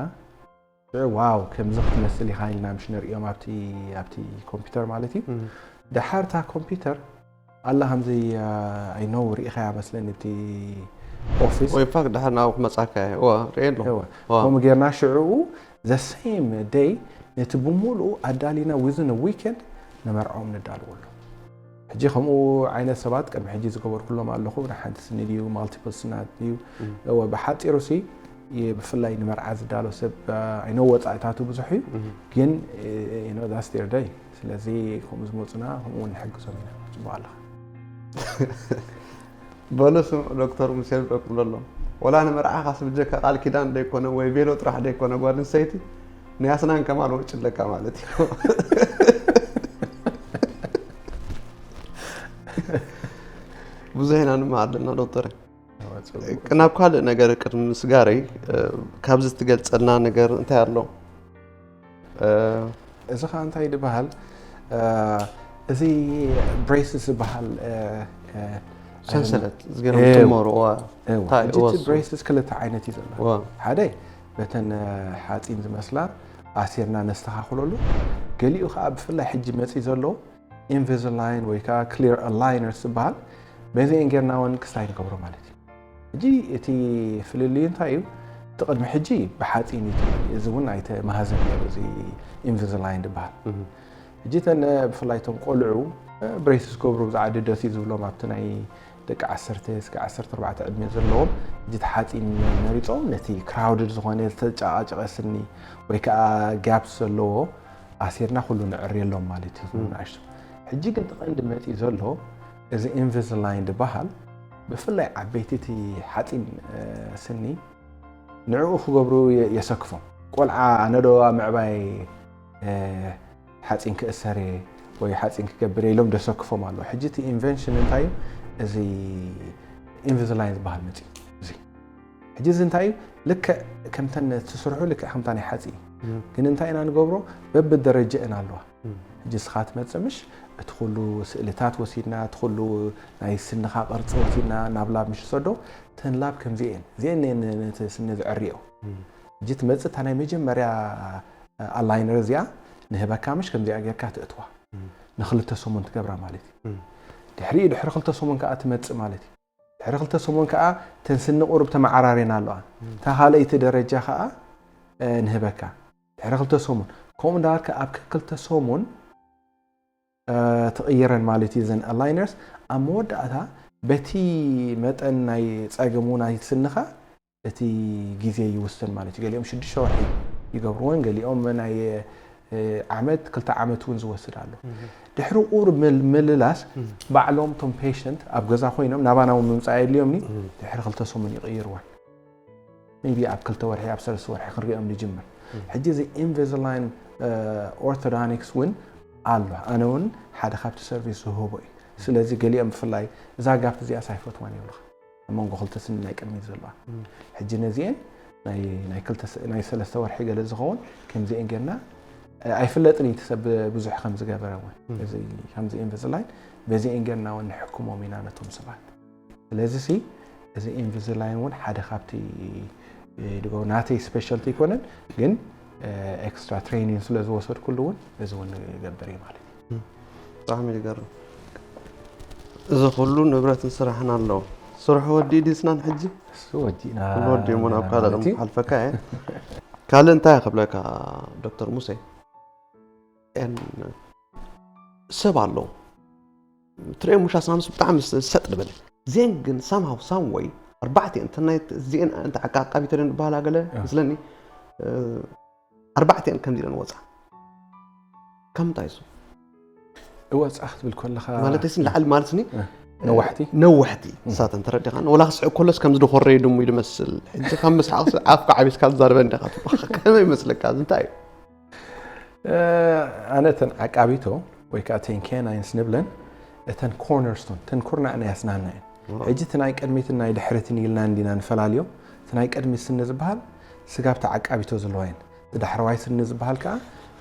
ሽዑ ዋው ከምዚ ክትመስል ኢኻ ኢልና ምሽ ንርእዮም ኣብቲ ኣብቲ ኮምፒውተር ማለት እዩ። ደሓር እታ ኮምፒውተር ኣላ ከምዚ ኣይነው ርኢኻያ መስለኒ እቲ ኦፊስ ወይ ፋክ ድሓር ናብ ክመጻካ እየ እዋ ርእየ ኣሎ እዋ ከምኡ ጌርና ሽዑኡ the same day ነቲ ብምሉኡ ኣዳሊና within a weekend ንመርዓኦም ነዳልወሉ። ሕጂ ከምኡ ዓይነት ሰባት ቅድሚ ሕጂ ዝገበርኩሎም ኣለኹ ንሓንቲ ስኒ ድዩ ማልቲፕል ስናት ድዩ እወ ብሓፂሩ ሲ ብፍላይ ንመርዓ ዝዳሎ ሰብ ኣይነው ወፃኢታቱ ብዙሕ እዩ ግን that's their day ስለዚ ከምኡ ዝመፁና ከምኡ ንሕግዞም ኢና ፅቡቅ ኣለኻ በሉ ስምዑ ዶክተር ሙሴ ዝብለኩም ዘሎ ወላ ንመርዓኻስ ብጀካ ቃል ኪዳን ደይኮነ ወይ ቤሎ ጥራሕ ደይኮነ ጓል ኣንስተይቲ ናይ ኣስናን ከማን ወጭለካ ማለት እዩ ብዙሕ ኢና ንመሃር ዘለና ዶክተር ናብ ካልእ ነገር ቅድሚ ምስጋረይ ካብዚ ትገልፀልና ነገር እንታይ ኣሎ እዚ ከዓ እንታይ ዝበሃል እዚ ብሬስስ ዝበሃል ሰንሰለት ዝገርም ጥሞር እዋ እንታይ እዋ እቲ ብሬስስ ክልተ ዓይነት እዩ ዘሎ እዋ ሓደ በተን ሓፂን ዝመስላ ኣሲርና ነስተኻኽለሉ ገሊኡ ከዓ ብፍላይ ሕጂ መፂ ዘሎ ኢንቪዝላይን ወይ ከዓ ክሊር ኣላይነርስ ዝበሃል በዚአን ጌርና እውን ክስታይ ንገብሮ ማለት እዩ ሕጂ እቲ ፍልልዩ እንታይ እዩ እቲ ቅድሚ ሕጂ ብሓፂን እዩ እዚ እውን ኣይተመሃዘን ነይሩ እዚ ኢንቪዝላይን ዝበሃል ሕጂ ተን ብፍላይ እቶም ቆልዑ ብሬስ ዝገብሩ ብዛዕባ ደደት እዩ ዝብሎም ኣብቲ ናይ ደቂ ዓሰርተ እስከ ዓሰርተ ኣርባዕተ ዕድመ ዘለዎም ሕጂ ተሓፂን መሪፆም ነቲ ክራውድድ ዝኾነ ዝተጨቃጨቀ ስኒ ወይ ከዓ ጋፕስ ዘለዎ ኣሲርና ኩሉ ንዕርየሎም ማለት እዩ ንኣሽቱ ሕጂ ግን ተቐንዲ መፂኡ ዘሎ እዚ ኢንቪዝላይን ዝበሃል ብፍላይ ዓበይቲ እቲ ሓፂን ስኒ ንዕኡ ክገብሩ የሰክፎም ቆልዓ ኣነዶ ኣብ ምዕባይ ሓፂን ክእሰር ወይ ሓፂን ክገብር ኢሎም ደሰክፎም ኣለዉ ሕጂ እቲ ኢንቨንሽን እንታይ እዩ እዚ ኢንቪዝላይን ዝበሃል መፂኡ እዚ ሕጂ እዚ እንታይ እዩ ልክዕ ከምተን ትስርሑ ልክዕ ከምታ ናይ ሓፂ ግን እንታይ ኢና ንገብሮ በብደረጃ እን ኣለዋ ሕጂ ስኻ ትመፅእ ምሽ እቲ ኩሉ ስእልታት ወሲድና እቲ ኩሉ ናይ ስንኻ ቅርፂ ወሲድና ናብ ላብ ምሽ ሰዶ ተን ላብ ከምዚአን እዚአን ነቲ ስኒ ዝዕርዮ ሕጂ ትመፅእ እታ ናይ መጀመርያ ኣላይነር እዚኣ ንህበካ ምሽ ከምዚኣ ጌርካ ትእትዋ ንክልተ ሰሙን ትገብራ ማለት እዩ ድሕሪኡ ድሕሪ ክልተ ሰሙን ከዓ ትመፅእ ማለት እዩ ድሕሪ ክልተ ሰሙን ከዓ ተን ስኒ ቁሩብ ተመዓራርየን ኣለዋ እታ ካልኣይቲ ደረጃ ከዓ ንህበካ ድሕሪ ክልተ ሰሙን ከምኡ እንዳበልካ ኣብ ክልተ ሰሙን ትቕይረን ማለት እዩ ዘን ኣላይነርስ ኣብ መወዳእታ በቲ መጠን ናይ ፀገሙ ናይ ስንኻ እቲ ግዜ ይውስን ማለት እዩ ገሊኦም ሽዱሽተ ወርሒ ይገብርዎን ገሊኦም ናይ ዓመት ክልተ ዓመት እውን ዝወስድ ኣሎ ድሕሪ ቁሩብ ምልላስ ባዕሎም ቶም ፔሽንት ኣብ ገዛ ኮይኖም ናባና እውን ምምፃእ የድልዮም ድሕሪ ክልተ ሰሙን ይቕይርወን ቢ ኣብ ክልተ ወርሒ ኣብ ሰለስተ ወርሒ ክንሪኦም ንጅምር ሕጂ እዚ ኢንቪዝላይን ኦርቶዶኒክስ እውን ኣሎ። ኣነ እውን ሓደ ካብቲ ሰርቪስ ዝህቦ እዩ። ስለዚ ገሊኦም ብፍላይ እዛ ጋፕ እዚኣስ ኣይፈትዋን ይብሉኻ። ኣብ መንጎ ክልተ ስኒ ናይ ቅድሚት ዘለዋ። ሕጂ ነዚኤን ናይ ናይ ክልተ ስ- ናይ ሰለስተ ወርሒ ገለ ዝኸውን ከምዚኤን ጌርና፣ እ፣ ኣይፍለጥን እዩ እቲ ሰብ ብዙሕ ከም ዝገበረ እውን። እዚ ከምዚ ኢንቪዝላይን በዚኤን ጌርና እውን ንሕክሞም ኢና ነቶም ሰባት። ስለዚ ሲ እዚ ኢንቪዝላይን እውን ሓደ ካብቲ፣ እ፣ ድጎ ናተይ ስፔሻልቲ ኣይኮነን፣ ግን፣ እ፣ ኤክስትራ ትሬኒንግ ስለ ዝወሰድኩሉ እውን እዚ እውን ይገብር እዩ ማለት እዩ። ብጣዕሚ ይገርም። እዚ ኩሉ ንብረትን ስራሕን ኣለዎ። ስርሑ ወዲኡ ድዩ ስናን ሕጂ? እሱ ወዲእና ኩሉ ወዲኡ እሞ ናብ ካልእ ማለት እዩ። ሓልፈካ እየ። ካልእ እንታይ ክብለካ ዶክተር ሙሴ? ኤን ሰብ ኣለዎ። ትሪኦም ውሻ ሳምስ ብጣዕሚ ሰጥ ዝበለ። ዜን ግን ሳምሃው ሳም ወይ ኣርባዕተ እተን ናይ ዜን እንተ ዓቃቃቢተን በሃላ ገለ ምስለኒ፣ እ፣ ኣርባዕተ ከምዚ ኢለን ወፃ። ከም እንታይ እሱ? እወፃ ክትብል ከለኻ ማለት ሲ ንላዕሊ ማለት ኒ ነዋሕቲ? ነዋሕቲ ሳተን ተረዲኻን ወላ ክስዕብ ከሎስ ከም ዝደኾረዩ ድሙ ይመስል። ሕጂ ካብ ምስሓቕ ኣፍካ ዓቢስካ ዝዛርበ እንዲኻ ትብኻ። ከመይ ይመስለካ? እዚ እንታይ እዩ? እ፣ ኣነ እተን ዓቃቢቶ ወይ ከዓ ቴን ኬናይንስ ንብለን እተን ኮርነርስቶን፣ እተን ኩርናዕ ናይ ኣስናና እየን። ሕጂ እቲ ናይ ቅድሚትን ናይ ድሕሪትን ኢልና እንዲና ንፈላልዮ። እቲ ናይ ቅድሚት ስኒ ዝበሃል ስጋብቲ ዓቃቢቶ ዘለዋ እየን። እቲ ዳሕረዋይ ስኒ ዝበሃል ከዓ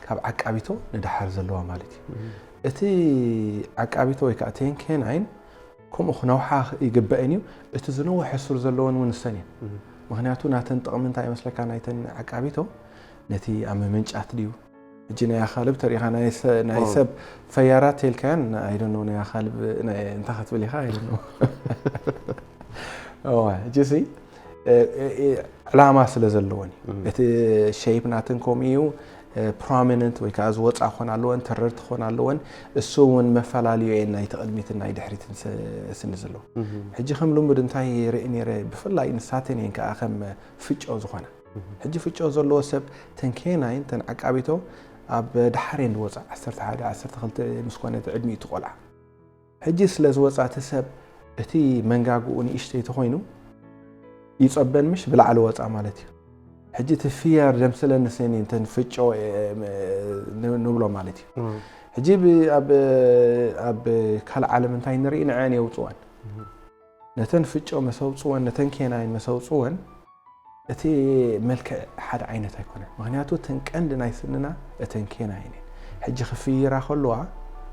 ካብ ዓቃቢቶ ንደሓር ዘለዋ ማለት እዩ። እቲ ዓቃቢቶ ወይ ከዓ ቴን ኬናይን ከምኡ ክነውሓ ይግበአን እዩ። እቲ ዝነውሐ ሱር ዘለወን እውን ንሰን እየን። ምክንያቱ ናተን ጥቕሚ እንታይ ይመስለካ? ናይተን ዓቃቢቶ ነቲ ኣብ ምምንጫት ድዩ? ሕጂ ናይ ኣኻልብ ተሪኻ ናይ ሰ- ናይ ሰብ ፈያራት ተልካያን ኣይደኖ ናይ ኣኻልብ ናይ- እንታይ ክትብል ኢኻ ኣይደኖ። እዋ፣ ሕጂ ሲ፣ እ፣ እ፣ እ፣ ዕላማ ስለ ዘለወን እዩ። እቲ ሼፕ ናተን ከምኡ እዩ፣ እ፣ ፕሮሚነንት ወይ ከዓ ዝወፃ ክኾን ኣለወን፣ ተረርቲ ክኾን ኣለወን። እሱ እውን መፈላለዩ እየን ናይቲ ቅድሚትን ናይ ድሕሪትን ስ- ስኒ ዘለዎ። ሕጂ ከም ልሙድ እንታይ ርኢ ነይረ፣ ብፍላይ ንሳተን እየን ከዓ ከም ፍጮ ዝኾና። ሕጂ ፍጮ ዘለዎ ሰብ ተን ኬናይን ተን ዓቃቢቶ ኣብ ደሓር እየን ዝወፃ፣ ዓሰርተ ሓደ ዓሰርተ ክልተ ምስ ኮነ እቲ ዕድሚኡ እቲ ቆልዓ። ሕጂ ስለ ዝወፃ እቲ ሰብ እቲ መንጋግኡ ንእሽተይ ተኾይኑ ይፀበን ምሽ ብላዕሊ ወፃ ማለት እዩ። ሕጂ እቲ ፍየር ደምስለ ንሰኒ እንተን ፍጮ እ፣ እ፣ ን- ንብሎ ማለት እዩ። ሕጂ ብ- ኣብ ኣብ ካልእ ዓለም እንታይ ንርኢ ንዐን የውፅወን። ነተን ፍጮ መሰውፅወን ነተን ኬናይን መሰውፅወን እቲ መልክዕ ሓደ ዓይነት ኣይኮነን። ምክንያቱ እተን ቀንዲ ናይ ስንና እተን ኬናይን እየን። ሕጂ ክፍይራ ከለዋ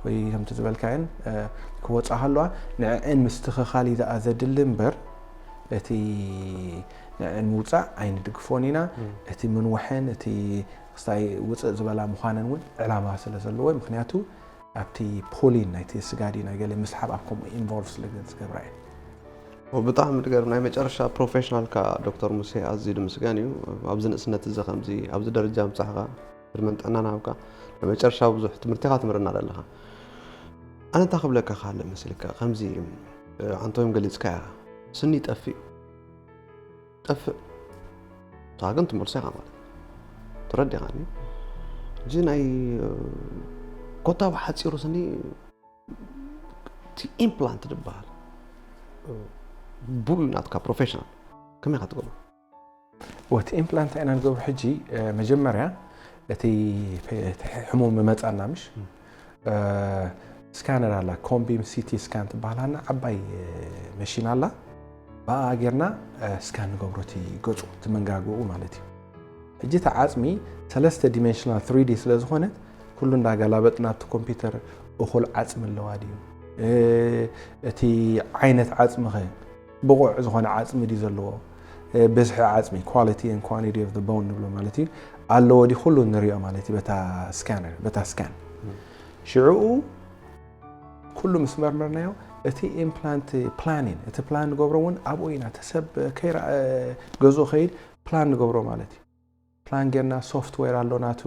ወይ ከምቲ ዝበልካየን እ፣ ክወፃ ከለዋ ንዐን ምስትኽኻል እዩ ደኣ ዘድሊ እምበር እቲ ንዐን ምውፃእ ኣይንድግፎን ኢና። እቲ ምንውሐን እቲ ክስታይ ውፅእ ዝበላ ምዃነን እውን ዕላማ ስለ ዘለዎ ምክንያቱ ኣብቲ ፖሊን ናይቲ ስጋዲ ናይ ገለ ምስሓብ ኣብ ከምኡ ኢንቮልቭ ስለ ዝገብራ እየን። ብጣዕሚ ድገርም ናይ መጨረሻ ፕሮፌሽናልካ ዶክተር ሙሴ ኣዝዩ ድምስገን እዩ። ኣብዚ ንእስነት እዚ ከምዚ ኣብዚ ደረጃ ምብጻሕካ ዕድመን ጥዕናን ሃብካ ናይ መጨረሻ ብዙሕ ትምህርቲ ኢኻ ትምህረና ዘለኻ። ኣነ እንታይ ክብለካ ካለ መስልካ ከምዚ ዓንቶም ገሊጽካያ ስኒ ጠፍእ ጠፍእ እታ ግን ትመልሶ ኢኻ ማለት እዩ። ተረዲኻኒ? እዚ ናይ ኮታ ብሓፂሩ ስኒ እቲ ኢምፕላንት ዝበሃል ብኡ ናትካ ፕሮፌሽናል ከመይ ኢኻ ትገብሮ? ወቲ ኢምፕላንት ኢና ንገብሮ ሕጂ እ፣ መጀመርያ እቲ እቲ ሕሙም መመፃና ምሽ እ፣ ስካነር ኣላ ኮምቢም ሲቲ ስካን ትበሃል ኣና ዓባይ እ፣ መሽን ኣላ። ብኣ ጌርና እ፣ ስካን ንገብሮ እቲ ገፁ እቲ መንጋግኡ ማለት እዩ። ሕጂ እቲ ዓፅሚ ሰለስተ ዲሜንሽናል ትሪ ዲ ስለ ዝኾነት ኩሉ እንዳገላበጥና ኣብቲ ኮምፒውተር እኹል ዓፅሚ ኣለዋ ድዩ እ፣ እቲ ዓይነት ዓፅሚ ኸ ብቑዕ ዝኾነ ዓፅሚ ድዩ ዘለዎ እ፣ ብዝሒ ዓፅሚ quality and quantity of the bone ንብሎ ማለት እዩ ኣለዎ ድዩ ኩሉ ንሪኦ ማለት እዩ በታ ስካነር በታ ስካን ሽዕኡ ኩሉ ምስ መርመርናዮ እቲ ኢምፕላንት ፕላኒን እቲ ፕላን ንገብሮ እውን ኣብኡ ኢና እቲ ሰብ ከይረኣ ገዝኡ ከይድ ፕላን ንገብሮ ማለት እዩ ፕላን ጌርና ሶፍትዌር ኣሎ ናቱ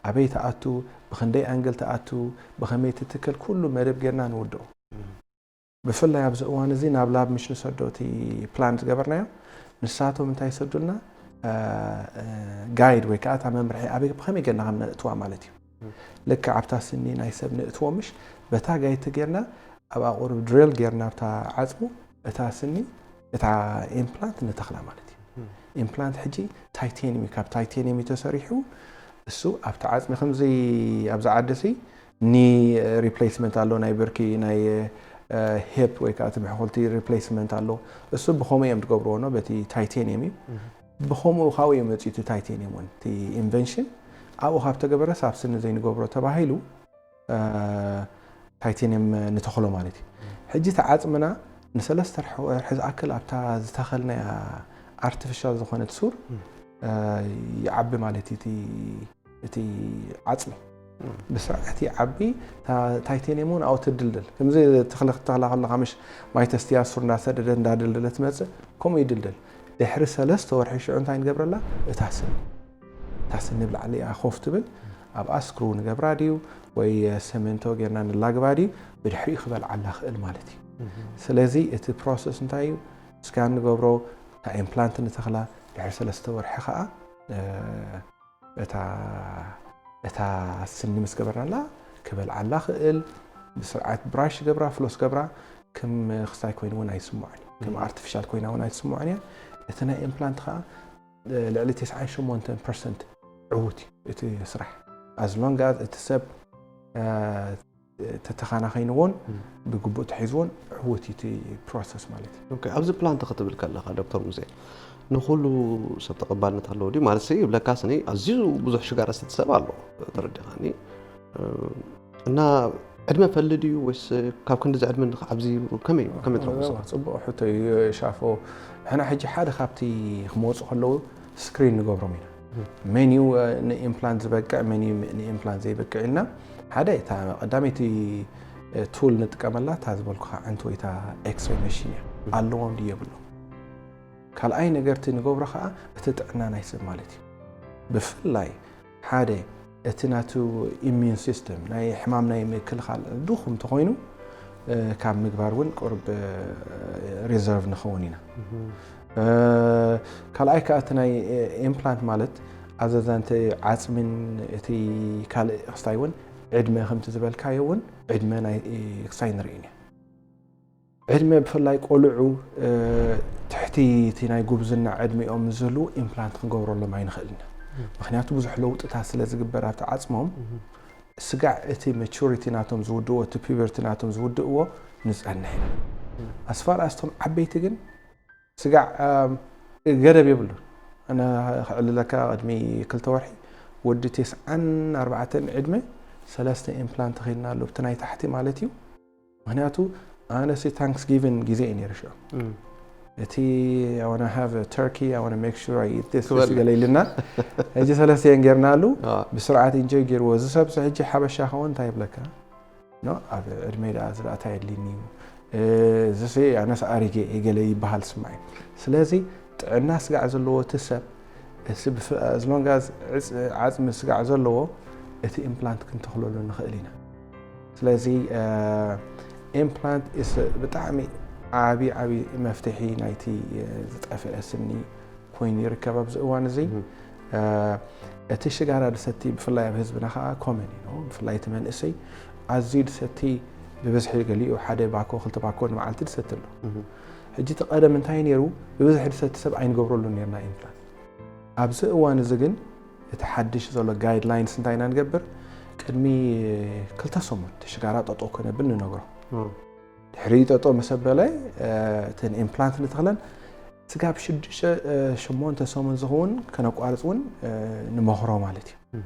ኣበይ ትኣቱ ብክንደይ ኣንግል ትኣቱ ብኸመይ ትትከል ኩሉ መደብ ጌርና ንውድኦ ብፍላይ ኣብዚ እዋን እዚ ናብ ላብ ምሽ ንሰዶ እቲ ፕላን ዝገበርናዮ ንሳቶም እንታይ ይሰዱልና ጋይድ ወይ ከዓ እታ መምርሒ ኣበይ ብኸመይ ጌርና ከም ነእትዋ ማለት እዩ ልክዕ ኣብታ ስኒ ናይ ሰብ ንእትዎ ምሽ በታ ጋይድ ተጌርና ኣብ ኣቁርብ ድሪል ጌርና ኣብታ ዓፅሙ እታ ስኒ እታ ኢምፕላንት ንተኽላ ማለት እዩ ኢምፕላንት ሕጂ ታይቴኒየም እዩ ካብ ታይቴኒየም እዩ ተሰሪሑ እሱ ኣብቲ ዓፅሚ ከምዚ ኣብዚ ዓዲ ሲ ኒ ሪፕሌስመንት ኣሎ፣ ናይ ብርኪ ናይ ሂፕ ወይ ከዓ እቲ ብሕኩልቲ ሪፕሌስመንት ኣሎ። እሱ ብኸምኡ እዮም ዝገብርዎ ነው፣ በቲ ታይቴኒየም እዩ። ብኸምኡ ካብኡ እዩ መፂኡ እቲ ታይቴኒየም እውን፣ እቲ ኢንቨንሽን ኣብኡ ካብ ተገበረስ ኣብ ስኒ ዘይንገብሮ ተባሂሉ ታይቴኒየም ንተኽሎ ማለት እዩ። ሕጂ እቲ ዓፅምና ንሰለስተ ወርሒ ዝኣክል ኣብታ ዝተኸልናያ ኣርቲፊሻል ዝኾነት ሱር ይዓቢ ማለት እዩ እቲ ዓፅሚ። ብስርዓት ይዓቢ። ታይቴኒየም እውን ኣብኡ ትድልደል። ከምዚ ተኽሊ ክትተኽላ ከለኻ ምሽ ማይ ተስትያ ሱር እንዳሰደደ እንዳደልደለ ትመፅእ፣ ከምኡ ይድልደል። ድሕሪ ሰለስተ ወርሒ ሽዑ እንታይ ንገብረላ? እታ ስኒ እታ ስኒ ብላዕሊ እያ ኮፍ ትብል። ኣብኣ ስክሩ ንገብራ ድዩ ወይ ሰመንቶ ጌርና ንላግባ ድዩ? ብድሕሪኡ ክበልዓላ ክእል ማለት እዩ። ስለዚ እቲ ፕሮሰስ እንታይ እዩ? ስካን ንገብሮ፣ እታ ኢምፕላንት ንተኽላ፣ ድሕሪ ሰለስተ ወርሒ ከዓ እታ እታ ስኒ ምስ ገበርናላ ክበልዓላ ክእል። ብስርዓት ብራሽ ገብራ፣ ፍሎስ ገብራ፣ ከም ክስታይ ኮይኑ እውን ኣይስምዖን እዩ። ከም ኣርቲፊሻል ኮይና እውን ኣይስምዖን እያ። እቲ ናይ ኢምፕላንት ከዓ ልዕሊ ተስዓን ሸሞንተን ፐርሰንት ዕዉት እዩ እቲ ስራሕ። ኣዝ ሎንግ ኣዝ እቲ ሰብ ተተኻናኺንዎን ብግቡእ ተሒዝዎን ዕዉት እዩ እቲ ፕሮሰስ ማለት እዩ። ኦኬ፣ ኣብዚ ፕላንት ክትብል ከለኻ ዶክተር ሙሴ ንኹሉ ሰብ ተቐባልነት ኣለዎ ድዩ? ማለት ሲ ይብለካ ስኒ ኣዝዩ ብዙሕ ሽጋራ ዝሰቲ ሰብ ኣሎ፣ ተረዲኻኒ። እና ዕድመ ፈሊ ድዩ ወይስ ካብ ክንዲ ዝዕድመ ንኽዓብዚ ከመይ ከመይ ትረኽቦ? ጽቡቕ ሕቶ እዩ ሻፎ። ንሕና ሕጂ ሓደ ካብቲ ክመፁ ከለዉ ስክሪን ንገብሮም ኢና። መን እዩ ንኢምፕላንት ዝበቅዕ፣ መን እዩ ንኢምፕላንት ዘይበቅዕ ኢልና ሓደ እታ ቀዳመይቲ ቱል ንጥቀመላ እታ ዝበልኩኻ ዓንቶ ወይ እታ ኤክስሬይ መሽን እያ። ኣለዎም ድዩ የብሎም። ካልኣይ ነገር እቲ ንገብሮ ከዓ እቲ ጥዕና ናይ ሰብ ማለት እዩ። ብፍላይ ሓደ እቲ ናቱ ኢሚዩን ሲስተም ናይ ሕማም ናይ ምክልኻል ድኹም እንተኾይኑ ካብ ምግባር እውን ቁርብ ሪዘርቭ ንኸውን ኢና። ካልኣይ ከዓ እቲ ናይ ኢምፕላንት ማለት ኣዘዛንቲ ዓፅምን እቲ ካልእ ክስታይ እውን ዕድመ ከምቲ ዝበልካዮ እውን ዕድመ ናይ ክስታይ ንርኢ ኢና። ዕድመ ብፍላይ ቆልዑ ትሕቲ እቲ ናይ ጉብዝና ዕድሚኦም ዝህልዉ ኢምፕላንት ክንገብረሎም ኣይንኽእልን ኢና። ምክንያቱ ብዙሕ ለውጥታት ስለ ዝግበር ኣብቲ ዓፅሞም ስጋዕ እቲ መቹሪቲ ናቶም ዝውድእዎ እቲ ፒበርቲ ናቶም ዝውድእዎ ንፀንሕ ኢና። ኣስፋር ኣስቶም ዓበይቲ ግን ስጋዕ ገደብ የብሉን። ኣነ ክዕልለካ ቅድሚ ክልተ ወርሒ ወዲ ተስዓን ኣርባዕተን ዕድመ ሰለስተ ኢምፕላንት ተኺልና ኣሎ ብቲ ናይ ታሕቲ ማለት እዩ። ምክንያቱ ኣነ ሲ ታንክስጊቪን ግዜ እዩ ነይሩ ሽዑ። እቲ I wanna have a turkey, I wanna make sure I eat this ገለ ኢልና ሕጂ ሰለስተ እየን ጌርናሉ። ብስርዓት ኢንጆይ ገይርዎ እዚ ሰብ ሕጂ ሓበሻ ከውን እንታይ ይብለካ? ኣብ ዕድመይ ደኣ ዝረኣታ የድልኒ እዩ። እዚሲ ኣነስ ኣሪገ እየ ገለ ይበሃል ስማዕ እዩ። ስለዚ ጥዕና ስጋዕ ዘለዎ እቲ ሰብ as long as ዓፅሚ ስጋዕ ዘለዎ እቲ ኢምፕላንት ክንተኽለሉ ንኽእል ኢና። ስለዚ ኢምፕላንት ብጣዕሚ ዓብዪ ዓብዪ መፍትሒ ናይቲ ዝጠፍአ ስኒ ኮይኑ ይርከብ ኣብዚ እዋን እዚ። እቲ ሽጋራ ድሰቲ ብፍላይ ኣብ ህዝብና ከዓ ኮመን እዩ። ብፍላይ እቲ መንእሰይ ኣዝዩ ድሰቲ ብብዝሒ ገሊኡ ሓደ ባኮ ክልተ ባኮ ንመዓልቲ ድሰቲ ኣሎ። ሕጂ እቲ ቀደም እንታይ ነይሩ? ብብዝሒ ድሰቲ ሰብ ኣይንገብረሉ ነርና ኢምፕላንት። ኣብዚ እዋን እዚ ግን እቲ ሓድሽ ዘሎ ጋይድላይንስ እንታይ ኢና ንገብር? ቅድሚ ክልተ ሰሙን እቲ ሽጋራ ጠጠው ከነብል ንነግሮ። ድሕሪ ጠጠው ምስ ኣበለ እተን ኢምፕላንት ንተኽለን ስጋብ ሽዱሽተ ሸሞንተ ሰሙን ዝኸውን ከነቋርፅ እውን ንመኽሮ ማለት እዩ።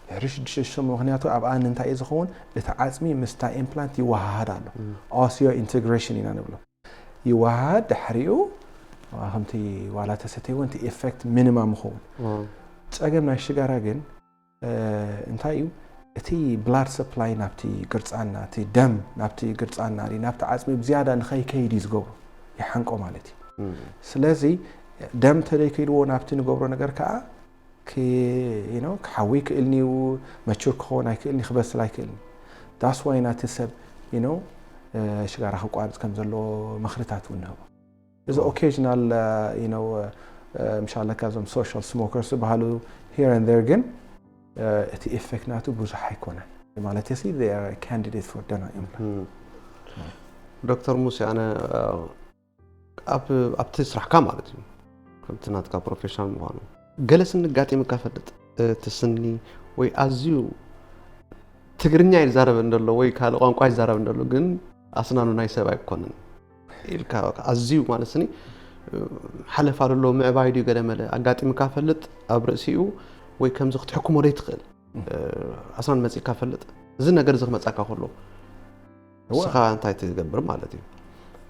ድሕሪ ሽዱሽተ ሰሙን ምክንያቱ ኣብኣ እንታይ እዩ ዝኸውን? እቲ ዓፅሚ ምስታ ኢምፕላንት ይወሃሃድ ኣሎ። ኦሲዮ ኢንቴግሬሽን ኢና ንብሎ። ይወሃሃድ ድሕሪኡ ከምቲ ዋላ ተሰተይዎ እቲ ኢፌክት ሚኒማም ይኸውን። ፀገም ናይ ሽጋራ ግን እንታይ እዩ? እቲ ብላድ ሰፕላይ ናብቲ ግርፃና እቲ ደም ናብቲ ግርፃና ናብቲ ዓፅሚ ብዝያዳ ንኸይከይድ እዩ ዝገብሮ፣ ይሓንቆ ማለት እዩ። ስለዚ ደም ተደይከይድዎ ናብቲ ንገብሮ ነገር ከዓ ክሓዊ ይክእልኒ እዩ፣ መቹር ክኸውን ኣይክእልኒ፣ ክበስል ኣይክእልኒ። ዳስ ዋይ ናቲ ሰብ ሽጋራ ክቋርፅ ከም ዘለዎ ምኽርታት እውን ንህቦ። እዚ ኦኬዥናል ምሻለካ እዞም ሶሻል ስሞከርስ ዝበሃሉ ሂር ን ር ግን እቲ ኢፌክት ናቱ ብዙሕ ኣይኮነን ማለት ሲ ካንዲዴት ፎር ደና ኢምፕላንት። ዶክተር ሙሴ ኣነ ኣብቲ ስራሕካ ማለት እዩ ከምቲ ናትካ ፕሮፌሽናል ምኳኑ ገለ ስኒ ጋጢምካ ፈልጥ እቲ ስኒ ወይ ኣዝዩ ትግርኛ ይዛረብ እንደሎ ወይ ካልእ ቋንቋ ይዛረብ እንደሎ ግን ኣስናኑ ናይ ሰብ ኣይኮነን ኢልካ ኣዝዩ ማለት ስኒ ሓለፋ ደሎ ምዕባይ ድዩ ገለ መለ ኣጋጢምካ ፈልጥ ኣብ ርእሲኡ ወይ ከምዚ ክትሕክሞ ደይ ትኽእል ኣስናን መጺእካ ፈልጥ እዚ ነገር እዚ ክመጻካ ከሎ እስኻ እንታይ ትገብር ማለት እዩ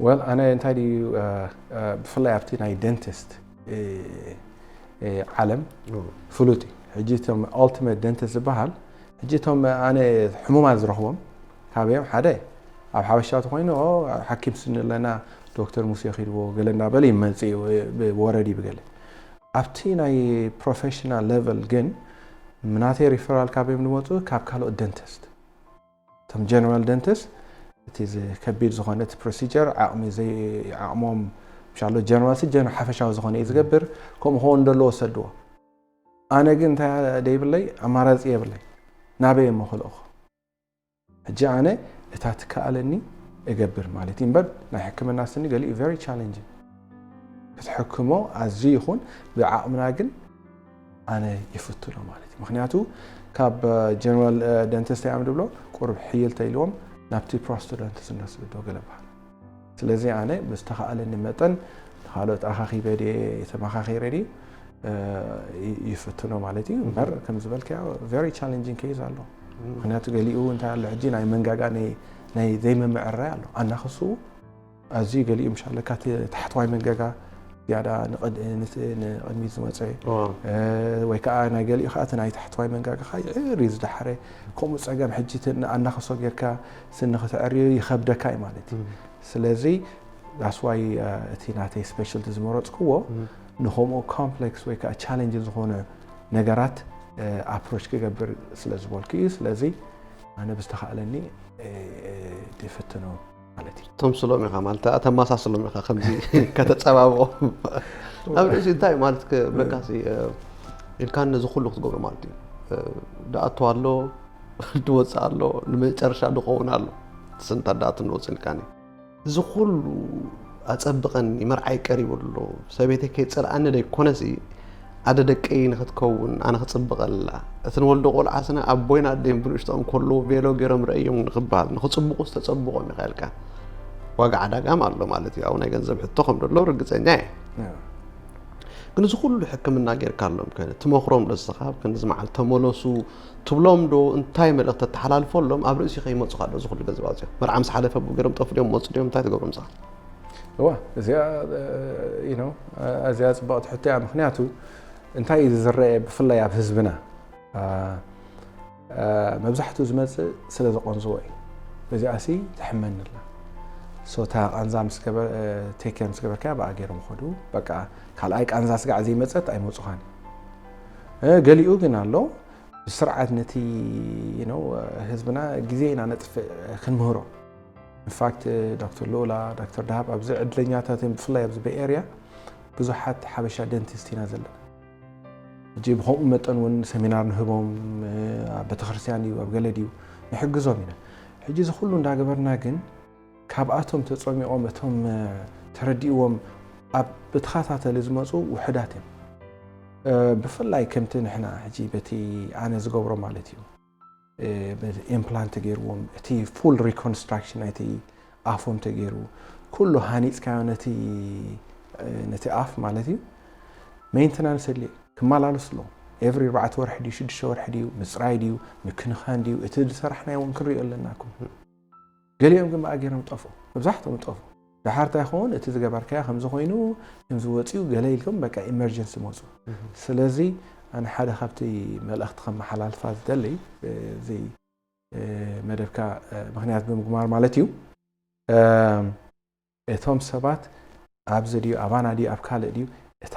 ወል ኣነ እንታይ ድዩ ብፍላይ ኣብቲ ናይ ደንቲስት ዓለም ፍሉጥ እዩ ሕጂ እቶም ኦልቲሜት ደንቲስት ዝበሃል ሕጂ እቶም ኣነ ሕሙማት ዝረኽቦም ካበዮም ሓደ ኣብ ሓበሻ ተኮይኑ ሓኪም ስኒ ኣለና ዶክተር ሙሴ ኪድዎ ገለ እንዳበለ ይመፅእ ወረዲ ብገለ ኣብቲ ናይ ፕሮፌሽናል ሌቨል ግን ምናተይ ሪፈራል ካበዮም ዝመፁ ካብ ካልኦት ደንቲስት እቶም ጀነራል ደንቲስት እቲ ከቢድ ዝኾነ እቲ ፕሮሲጀር ዓቕሚ ዘይዓቕሞም ምሻሎ ጀነራል ሲ ጀነራል ሓፈሻዊ ዝኾነ እዩ ዝገብር ከምኡ ከውን ደሎ ወሰድዎ ኣነ ግን እንታይ ደይብለይ ኣማራፂ የብለይ ናበይ እሞ ክልእኹ ሕጂ ኣነ እታ ትከኣለኒ እገብር ማለት እዩ እምበር ናይ ሕክምና ስኒ ገሊኡ very challenging ክትሕክሞ ኣዝዩ ይኹን ብዓቕምና ግን ኣነ ይፍትኖ ማለት እዩ ምክንያቱ ካብ ጀነራል ደንቲስት እዮም ዝብሎ ቁርብ ሕይል ተኢልዎም ናብቲ ፕሮስቶዶንቲስት እንወስዶ ገለ በሃል ስለዚ ኣነ ብዝተኸኣለኒ መጠን ካልኦት ኣኻኺበ ድየ ተመኻኺረ ድዩ ይፍትኖ ማለት እዩ እምበር ከም ዝበልካዮ very challenging case ኣሎ ምክንያቱ ገሊኡ እንታይ ኣሎ ሕጂ ናይ መንጋጋ ናይ ዘይምምዕራይ ኣሎ ኣናኽስኡ ኣዝዩ ገሊኡ ምሻለካ ታሕተዋይ መንገጋ ዝያዳ ንቕድሚት ዝመፀ ወይ ከዓ ናይ ገሊኡ ከዓ እቲ ናይ ታሕተዋይ መንጋጋ ከዓ ይዕር እዩ ዝዳሓረ ከምኡ ፀገም ሕጂ ኣናኸሶ ጌርካ ስኒ ክትዕርዩ ይኸብደካ እዩ ማለት እዩ ስለዚ that's why እቲ ናተይ ስፔሻልቲ ዝመረፅክዎ ንከምኡ ኮምፕሌክስ ወይ ከዓ ቻለንጅ ዝኾነ ነገራት ኣፕሮች ክገብር ስለ ዝበልኩ እዩ ስለዚ ኣነ ብዝተኻእለኒ ይፍትኖ ማለት እዩ። ተምስሎም ኢኻ ማለት ተመሳስሎም ኢኻ ከምዚ ከተጸባብቖም ኣብ ርእሲ እንታይ ማለት ክብለካሲ ኢልካ ነዚ ኩሉ ክትገብሮ ማለት እዩ። ድኣቱ ኣሎ ድወፅእ ኣሎ ንመጨረሻ ድኸውን ኣሎ ስንታ ድኣቱ ንወፅእ ኢልካኒ እዚ ኩሉ ኣጸብቐኒ መርዓይ ቀሪቡ ኣሎ ሰበይተይ ከይጸልኣኒ ደይኮነሲ ኣደ ደቀይ ንኽትከውን ኣነ ክጽብቐላ እቲ ንወልዶ ቆልዓ ስነ ኣቦይን ኣደይን ብንእሽቶኦም ከለዉ ቬሎ ገይሮም ረእዮም ንኽበሃል ንኽጽብቑ ዝተጸብቖም ኢኻ ኢልካ ዋጋ ዕዳጋም ኣሎ ማለት እዩ ኣብ ናይ ገንዘብ ሕቶ ከም ደሎ ርግጸኛ እየ ግን እዚ ኩሉ ሕክምና ጌርካሎም ከ ትመኽሮም ዶ ንስኻ ኣብ ክንድዚ መዓልቲ ተመለሱ ትብሎም ዶ እንታይ መልእኽቲ ተተሓላልፈሎም ኣብ ርእሲ ከይመፁኻ ዶ እዚ ኩሉ ገንዘብ ኣውፂኦም መርዓ ምስ ሓለፈ ብኡ ገይሮም ጠፍኡ ድዮም መፁ ድዮም እንታይ ትገብሮም ንስኻ እዋ እዚኣ you know እዚኣ ፅብቕቲ ሕቶ እያ ምክንያቱ እንታይ እዩ ዝረአ ብፍላይ ኣብ ህዝብና መብዛሕትኡ ዝመፅእ ስለ ዘቆንዝዎ እዩ በዚኣ ሲ ትሕመኒ ኣላ ሶታ ቃንዛ ምስ ገበር ቴክ ኬር ምስ ገበርካያ ብኣ ገይሮም ይኸዱ በቃ ካልኣይ ቃንዛ ስጋዕ ዘይመፀት ኣይመፁኻን ገሊኡ ግን ኣሎ ብስርዓት ነቲ you know ህዝብና ግዜ ኢና ነጥፍእ ክንምህሮ ኢንፋክት ዶክተር ሉላ ዶክተር ዳሃብ ኣብዚ ዕድለኛታት እዮም ብፍላይ ኣብዚ ቤይ ኤርያ ብዙሓት ሓበሻ ደንቲስት ኢና ዘለና ሕጂ ብከምኡ መጠን እውን ሰሚናር ንህቦም ኣብ ቤተክርስትያን ድዩ ኣብ ገለ ድዩ ንሕግዞም ኢና ሕጂ እዚ ኩሉ እንዳገበርና ግን ካብኣቶም ተፀሚቖም እቶም ተረዲእዎም ኣብ ብተኸታተሊ ዝመፁ ውሕዳት እዮም ብፍላይ ከምቲ ንሕና ሕጂ በቲ ኣነ ዝገብሮ ማለት እዩ ኢምፕላንት ተገይርዎም እቲ ፉል ሪኮንስትራክሽን ናይቲ ኣፎም ተገይሩ ኩሉ ሃኒፅካዮ ነቲ ነቲ ኣፍ ማለት እዩ ሜንተናንስ የድልዮ ክመላለሱ ኣለዎ ኤቭሪ ኣርባዕተ ወርሒ ድዩ ሽዱሽተ ወርሒ ድዩ ምፅራይ ድዩ ምክንኻን ድዩ እቲ ዝሰራሕናዮ እውን ክንሪኦ ኣለና እኮ ገሊኦም ግን ብኣ ገይሮም ጠፍኡ መብዛሕትኦም ጠፍኡ ደሓር እንታይ ይኸውን እቲ ዝገበርካዮ ከምዚ ኮይኑ ከምዚ ወፂኡ ገለ ኢልኩም በቃ ኢመርጀንሲ መፁ ስለዚ ኣነ ሓደ ካብቲ መልእኽቲ ከመሓላልፋ ዝደሊ እዚ መደብካ ምክንያት ብምግማር ማለት እዩ እቶም ሰባት ኣብዚ ድዩ ኣባና ድዩ ኣብ ካልእ ድዩ እታ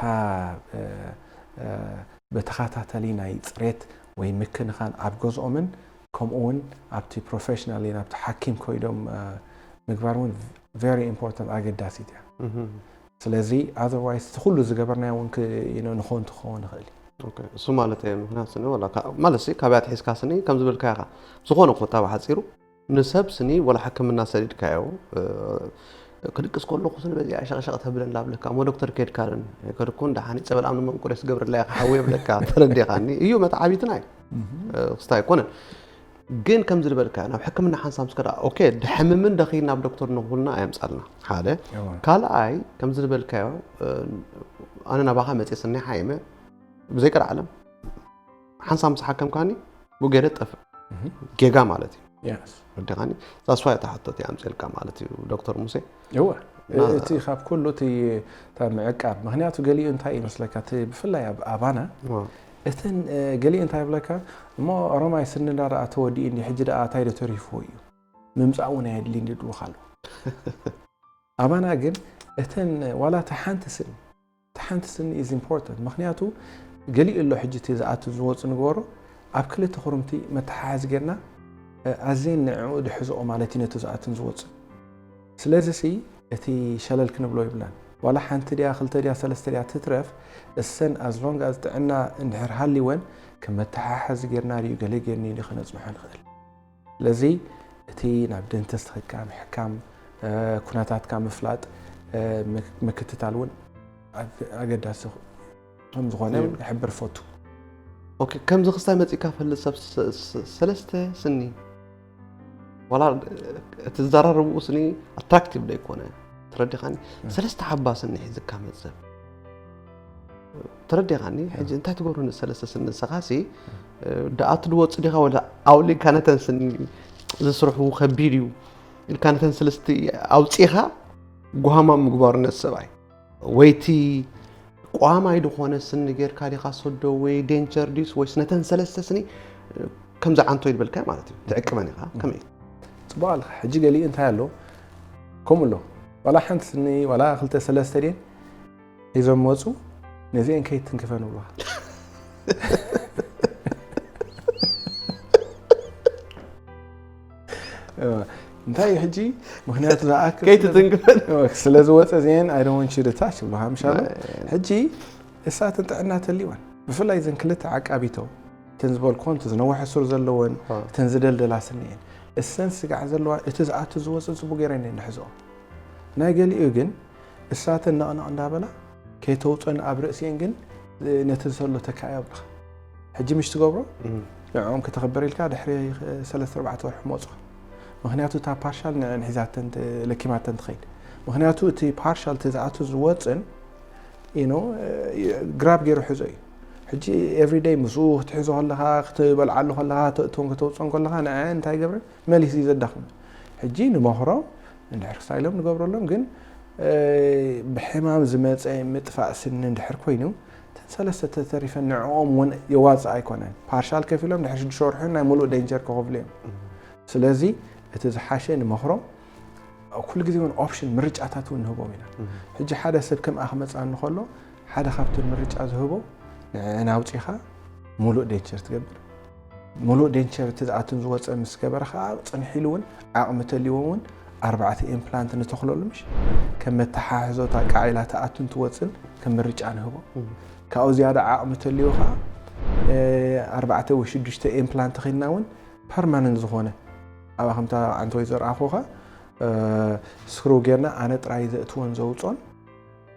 ብተኸታተሊ ናይ ፅሬት ወይ ምክንኻን ኣብ ገዝኦምን ከምኡ እውን ኣብቲ ፕሮፌሽናል ናብቲ ሓኪም ኮይዶም ምግባር እውን very important ኣገዳሲት እያ ስለዚ otherwise እቲ ኩሉ ዝገበርናዮ እውን ንኾንቱ ክኸውን ይኽእል እዩ እሱ ማለት ምክንያት ስኒ ማለት ካበይ ኣትሒዝካ ስኒ ከም ዝብልካ ኢኻ ዝኾነ ኮታ ብሓፂሩ ንሰብ ስኒ ወላ ሕክምና ሰዲድካዮ ክድቅስ ከለኹ ስኒ በዚኣ ሸቕሸቕ ተብለላ ብለካ እሞ ዶክተር ከድካ ርን ከድኩን ደሓኒ ፀበል ኣምኒ መንቁሬ ስገብርላ ኢኻ ሓወይ ብለካ ተረዲኻኒ እዩ መተዓቢትና እዩ ክስታ ኣይኮነን ግን ከምዚ ዝበልካዮ ናብ ሕክምና ሓንሳብ ምስ ከዳ ኦኬ፣ ድሕምምን ደኺ ናብ ዶክተር ንኹልና ኣየምጻልና ሓደ። ካልኣይ ከምዚ ዝበልካዮ ኣነ ናባኻ መጽ ስኒ ሓይመ ብዘይቀር ዓለም ሓንሳብ ምስ ሓከምካኒ ብገደ ጠፍእ ጌጋ ማለት እዩ። ርዲኻኒ? ዛስፋ እታ ሕቶ እቲኣ ኣምፅልካ ማለት እዩ ዶክተር ሙሴ። እወ፣ እቲ ካብ ኩሉ እቲ ምዕቃብ፣ ምክንያቱ ገሊኡ እንታይ ይመስለካ፣ እቲ ብፍላይ ኣብ ኣባና እተን ገሊኡ እንታይ ይብለካ፣ እሞ ኦሮማይ ስኒ እንዳረኣ ተወዲኡ እንዲ ሕጂ ደኣ እንታይ ዶ ተሪፍዎ እዩ፣ ምምፃእ እውን ኣየድሊ እንዲ ድብሉካ ኣለዉ። ኣባና ግን እተን ዋላ እታ ሓንቲ ስኒ እታ ሓንቲ ስኒ is important፣ ምክንያቱ ገሊኡ ኣሎ ሕጂ እቲ ዝኣቱ ዝወፁ ንገበሮ ኣብ ክልተ ክርምቲ መተሓሓዚ ጌርና ኣዝየን ንዕኡ ድሕዝኦ ማለት እዩ ነቲ ዝኣቱን ዝወፅን። ስለዚ ሲ እቲ ሸለል ክንብሎ ይብላን፣ ዋላ ሓንቲ ድያ ክልተ ድያ ሰለስተ ድያ ትትረፍ፣ እሰን as long as ጥዕና እንድሕር ሃልወን ከም መተሓሓዚ ጌርና ድዩ ገለ ጌርኒ ድዩ ክነፅንሖ ንኽእል። ስለዚ እቲ ናብ ደንተስት ኸድካ ምሕካም፣ ኩነታትካ ምፍላጥ፣ ምክትታል እውን ኣገዳሲ ከም ዝኾነ ክሕብር ፈቱ። ኦኬ፣ ከምዚ ክስታይ መፂእካ ፈልጥ ሰብ ሰለስተ ስኒ ዋላ እቲ ዝዘራረብኡ ስኒ ኣትራክቲቭ ዘይኮነ፣ ተረዲኻኒ? ሰለስተ ሓባ ስኒ ሒዝካ መፅእ፣ ተረዲኻኒ? ሕጂ እንታይ ትገብሩ ንሰለስተ ስኒ ንስኻሲ ደኣ ትድወፅ ዲኻ ወላ ኣውሊካ ነተን ስኒ ዝስርሑ ከቢድ እዩ ኢልካ ነተን ሰለስተ ኣውፂኻ ጉሃማ ምግባሩ ነቲ ሰብኣይ ወይቲ ቋማይ ድኾነ ስኒ ጌርካ ዲኻ ሰዶ ወይ ዴንቸር ዲስ ወይስ ነተን ሰለስተ ስኒ ከምዚ ዓንቶ ይድበልካ ማለት እዩ ትዕቅበን ኢኻ ከመይ? ፅቡቅ ኣለኻ። ሕጂ ገሊኡ እንታይ ኣሎ ከምኡ ኣሎ ዋላ ሓንቲ ስኒ ዋላ ክልተ ሰለስተ ድን ሒዞም መፁ ነዚአን ከይትንክፈን ብሉኻ። እንታይ እዩ ሕጂ ምክንያቱ ዝኣክል ከይትትንክፈን ስለ ዝወፀ ዜን I don't want you to touch ብሉኻ ምሻሎ። ሕጂ እሳትን ጥዕና ተልወን ብፍላይ ዘን ክልተ ዓቃቢቶ እተን ዝበልኮን እቲ ዝነወሐ ሱር ዘለወን እተን ዝደልደላ ስኒኤን እሰን ስጋዕ ዘለዋ እቲ ዝኣቱ ዝወፅእ ፅቡቅ ገይረ እየ ንሕዝኦ። ናይ ገሊኡ ግን እሳተን ነቕነቕ እንዳበላ ከይተውፀን ኣብ ርእሲኤን ግን ነቲ ዘሎ ተካእያ ኣብልኻ ሕጂ ምሽ ትገብሮ ንዕኦም ከተኽብር ኢልካ ድሕሪ ሰለስተ ኣርባዕተ ወርሒ መፁኻ። ምክንያቱ እታ ፓርሻል ንዕን ሒዛተን ለኪማተን ትኸይድ። ምክንያቱ እቲ ፓርሻል እቲ ዝኣቱ ዝወፅን you know ግራብ ገይሩ ሕዞ እዩ። ሕጂ everyday ምስኡ ክትሕዞ ከለኻ ክትበልዓሉ ከለኻ ተእትዎን ከተውፅኦን ከለኻ ንዐ እንታይ ይገብረን መሊስ እዩ ዘዳኽሙ። ሕጂ ንመኽሮም እንድሕር ክሳይሎም ንገብረሎም ግን ብሕማም ዝመፀ ምጥፋእ ስኒ እንድሕር ኮይኑ እተን ሰለስተ ተተሪፈን ንዕኦም እውን የዋፅእ ኣይኮነን። ፓርሻል ከፊሎም ድሕሪ ሽዱሽተ ወርሒ ናይ ሙሉእ ዴንጀር ክኸፍሉ እዮም። ስለዚ እቲ ዝሓሸ ንመኽሮም ኩሉ ግዜ እውን ኦፕሽን ምርጫታት እውን ንህቦም ኢና። ሕጂ ሓደ ሰብ ከምኣ ክመፅኣኒ ከሎ ሓደ ካብቲ ምርጫ ዝህቦ ንዕን ኣውፂኻ ሙሉእ ዴንቸር ትገብር። ሙሉእ ዴንቸር እቲ ዝኣትን ዝወፀ ምስ ገበረ ከዓ ፅንሕ ኢሉ እውን ዓቕሚ ተልዎ እውን ኣርባዕተ ኢምፕላንት ንተኽለሉ ምሽ ከም መተሓሕዞታ ቃዒላ ትኣቱን ትወፅን ከም ምርጫ ንህቦ። ካብኡ ዝያዳ ዓቕሚ ተልዎ ከዓ ኣርባዕተ ወይ ሽዱሽተ ኢምፕላንት ተኺልና እውን ፐርማነንት ዝኾነ ኣብኣ ከምታ ዓንተወይ ዘርኣኹኻ ስክሩ ጌርና ኣነ ጥራይ ዘእትዎን ዘውፅኦን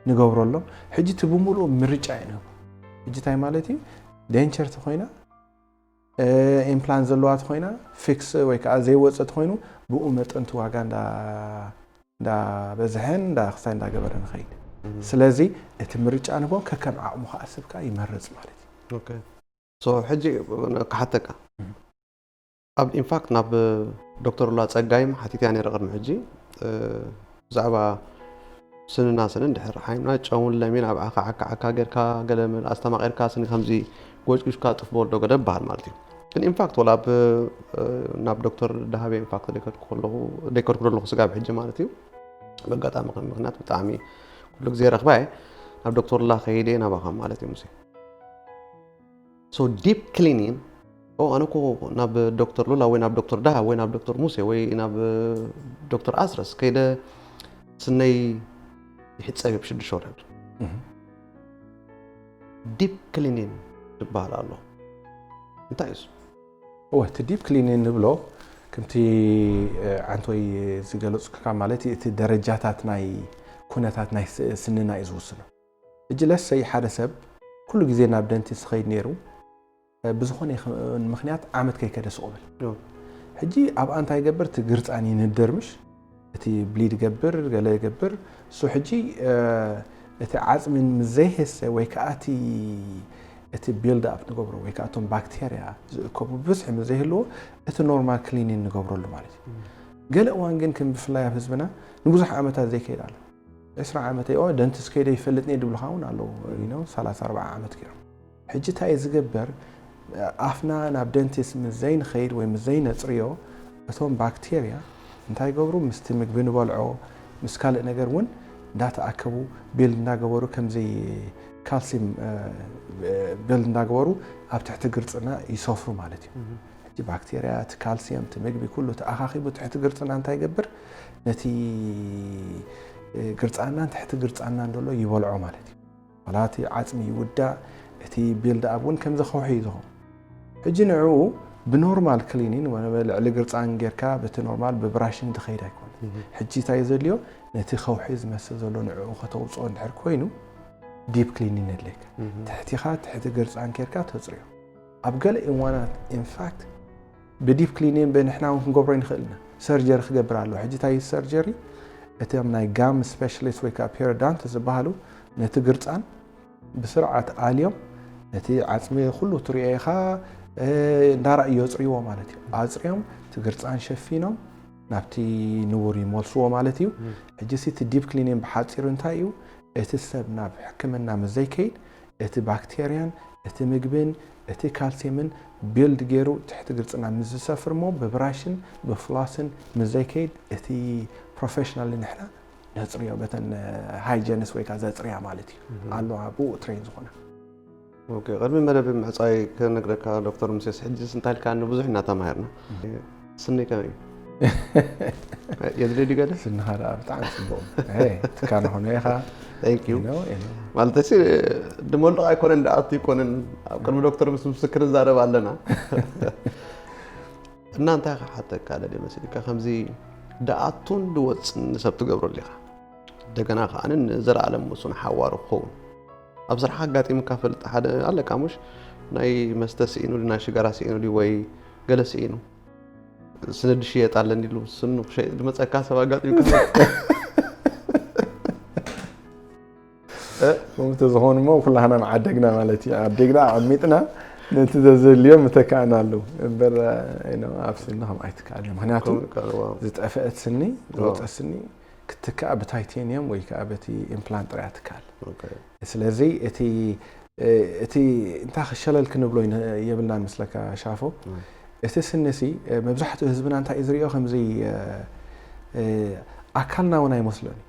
ንገብረሎም። ሕጂ እቲ ብምሉኡ ምርጫ እዩ ንህቦ። ሕጂ እንታይ ማለት እዩ? ዴንቸር ተኮይና ኢምፕላንት ዘለዋ ተኮይና ፊክስ ወይ ከዓ ዘይወፀ ተኮይኑ ብኡ መጠን እቲ ዋጋ እንዳበዝሐን ክሳይ እንዳገበረ ንኸይድ። ስለዚ እቲ ምርጫ ንህቦም ከከም ዓቕሙ ከዓ ሰብ ከዓ ይመርፅ ማለት እዩ። ሕጂ ክሓተካ ኣብ ኢንፋክት ናብ ዶክተር ሉላ ፀጋይም ሓቲትያ ነይረ ቅድሚ ሕጂ ብዛዕባ ስንና ስንን ድሕር ሓይምና ጨውን ለሚን ኣብ ዓካ ዓካ ዓካ ጌርካ ገለ ኣስተማቂርካ ስኒ ከምዚ ጎጭጉጭካ ጥፍ በልዶ ገለ ይበሃል ማለት እዩ። ግን ኢንፋክት ወላ ናብ ዶክተር ደሃበ ኢንፋክት ደይከድኩ ደለኹ ስጋብ ሕጂ ማለት እዩ። በጋጣሚ ከም ምክንያት ብጣዕሚ ኩሉ ግዜ ረኽባ እየ ናብ ዶክተር ሉላ ከይደ ናባኻ ማለት እዩ ሙሴ። So deep cleaning ኣነ እኮ ናብ ዶክተር ሉላ ወይ ናብ ዶክተር ዳሃ ወይ ናብ ዶክተር ሙሴ ወይ ናብ ዶክተር ኣስረስ ከይደ ስነይ ይሕፀብ እየ ብሽዱሽተ ወርሒ። ዲፕ ክሊኒን ዝበሃል ኣሎ። እንታይ እዩ እሱ? እወ እቲ ዲፕ ክሊኒን ንብሎ ከምቲ ዓንቶይ ዝገለፅኩካ ማለት እቲ ደረጃታት ናይ ኩነታት ናይ ስንና እዩ ዝውስኖ። እጅ ለሰይ ሓደ ሰብ ኩሉ ግዜ ናብ ደንቲስት ዝኸይድ ነይሩ ብዝኾነ ይኹን ምኽንያት ዓመት ከይከደ ስቕ በል። ሕጂ ኣብኣ እንታይ ይገብር? እቲ ግርጻን ይንድር፣ ምሽ? እቲ ብሊድ ይገብር፣ ገለ ይገብር። እሱ ሕጂ እቲ ዓጽሚ ምስ ዘይሄሰ ወይ ከዓ እቲ እቲ ቢልድ ኣፕ ንገብሮ ወይ ከዓ እቶም ባክቴርያ ዝእከቡ ብዝሒ ምስ ዘይህልዎ እቲ ኖርማል ክሊኒን ንገብረሉ ማለት እዩ። ገለ እዋን ግን ከም ብፍላይ ኣብ ህዝብና ንብዙሕ ዓመታት ዘይከይድ ኣሎ። ዕስራ ዓመት ኦ ደንቲስት ከይደ ይፈልጥኒ ድብልኻ እውን ኣለዉ። You know፣ ሰላሳ ኣርባዓ ዓመት ገይሮም። ሕጂ እንታይ እዩ ዝግበር? ኣፍና ናብ ደንቲስት ምስ ዘይንኸይድ ወይ ምስ ዘይነጽርዮ እቶም ባክቴርያ እንታይ ይገብሩ? ምስቲ ምግቢ ንበልዖ ምስ ካልእ ነገር እውን እንዳተኣከቡ ቢልድ እንዳገበሩ ከምዚ ካልሲም ቢልድ እንዳገበሩ ኣብ ትሕቲ ግርጽና ይሰፍሩ ማለት እዩ። ሕጂ ባክቴርያ እቲ ካልሲየም እቲ ምግቢ ኩሉ ተኣኻኺቡ ትሕቲ ግርጽና እንታይ ይገብር? ነቲ ግርጻናን ትሕቲ ግርጻናን ዘሎ ይበልዖ ማለት እዩ። ዋላ እቲ ዓጽሚ ይውዳእ፣ እቲ ቢልድ ኣፕ እውን ከምዚ ከውሒ እዩ ዝኸውን። ሕጂ ንዕኡ ብኖርማል ክሊኒን ልዕሊ ግርጻን ጌርካ በቲ ኖርማል ብብራሽን ትኸይድ ኣይኮነ። ሕጂ እንታይ ዘድልዮ? ነቲ ከውሒ ዝመስል ዘሎ ንዕኡ ከተውፅኦ እንድሕር ኮይኑ ዲፕ ክሊኒን የድልየካ። ትሕቲኻ ትሕቲ ግርጻን ጌርካ ተፅርዮ። ኣብ ገለ እዋናት ኢንፋክት ብዲፕ ክሊኒን ብንሕና እውን ክንገብሮ ንኽእል ኢና። ሰርጀሪ ክገብር ኣለዎ። ሕጂ እንታይ ሰርጀሪ? እቶም ናይ ጋም ስፔሻሊስት ወይ ከዓ ፔሪዶንት ዝበሃሉ ነቲ ግርጻን ብስርዓት ኣልዮም ነቲ ዓጽሚ ኩሉ ትሪኦ ኢኻ እንዳረኣዩ የጽርይዎ ማለት እዩ። ኣጽርዮም እቲ ግርጻን ሸፊኖም ናብቲ ንቡር ይመልስዎ ማለት እዩ። ሕጂ እቲ ዲፕ ክሊኒን ብሓጺሩ እንታይ እዩ? እቲ ሰብ ናብ ሕክምና ምስ ዘይከይድ እቲ ባክቴርያን እቲ ምግብን እቲ ካልሲየምን ቢልድ ገይሩ ትሕቲ ግርጽና ምስ ዝሰፍር እሞ ብብራሽን ብፍላስን ምስ ዘይከይድ እቲ ፕሮፌሽናል ንሕና ነጽርዮ በተን ሃይጀንስ ወይ ከዓ ዘጽርያ ማለት እዩ። ኣለዋ ብኡ ትሬን ዝኾነ። ኦኬ፣ ቅድሚ መደብ ምዕጻይ ክነግረካ ዶክተር ሙሴስ፣ ሕጂስ እንታይ ኢልካኒ ብዙሕ እናተማሃርና። ስኒ ከመይ እዩ? የድልየ ድዩ ገለ? ስንኻ ደኣ ብጣዕሚ ጽቡቕ። ትካነ ኾነ ኢኻ። ማለት ሲ ድመልቕ ኣይኮነን፣ ደኣቱ ኣይኮነን። ኣብ ቅድሚ ዶክተር ምስ ምስክር ንዛረብ ኣለና። እና እንታይ ክሓተካ ደልየ መሲልካ፣ ከምዚ ደኣቱን ድወፅን ሰብ ትገብረሉ ኢኻ። እንደገና ከዓ ንዘለኣለም ምስኡ ሓዋሩ ክኸውን ኣብ ስራሕ ኣጋጢምካ ፈልጥ ሓደ ኣለካ ሙሽ? ናይ መስተ ስኢኑ ድዩ፣ ናይ ሽጋራ ስኢኑ ድዩ፣ ወይ ገለ ስኢኑ ስንዲ ሽየጥ ኣለኒ ኢሉ ስኑ ክሸይጥ ድመፀካ ሰብ ኣጋጢምካ? ከምኡ ተዝኾን እሞ ኩላህና ምዓደግና ማለት እዩ። ዓደግና ኣቐሚጥና ነቲ ዘዘልዮ ምተካእናሉ እምበር፣ you know፣ ኣብ ስኒ ከም ኣይትከኣል እዩ። ምክንያቱ ከምኡ ይከኣል፣ ዋው። ዝጠፈአት ስኒ፣ ዝወፀ ስኒ ክትከኣ ብታይቴንየም ወይ ከዓ በቲ ኢምፕላንት ጥራያ ትከኣል። ኦኬ። ስለዚ እቲ እቲ እንታይ ክሸለል ክንብሎ ይን- የብልናን ምስለካ ሻፎ። እቲ ስኒሲ መብዛሕትኡ ህዝብና እንታይ እዩ ዝሪኦ? ከምዚ ኣካልና እውን ኣይመስሎን እዩ።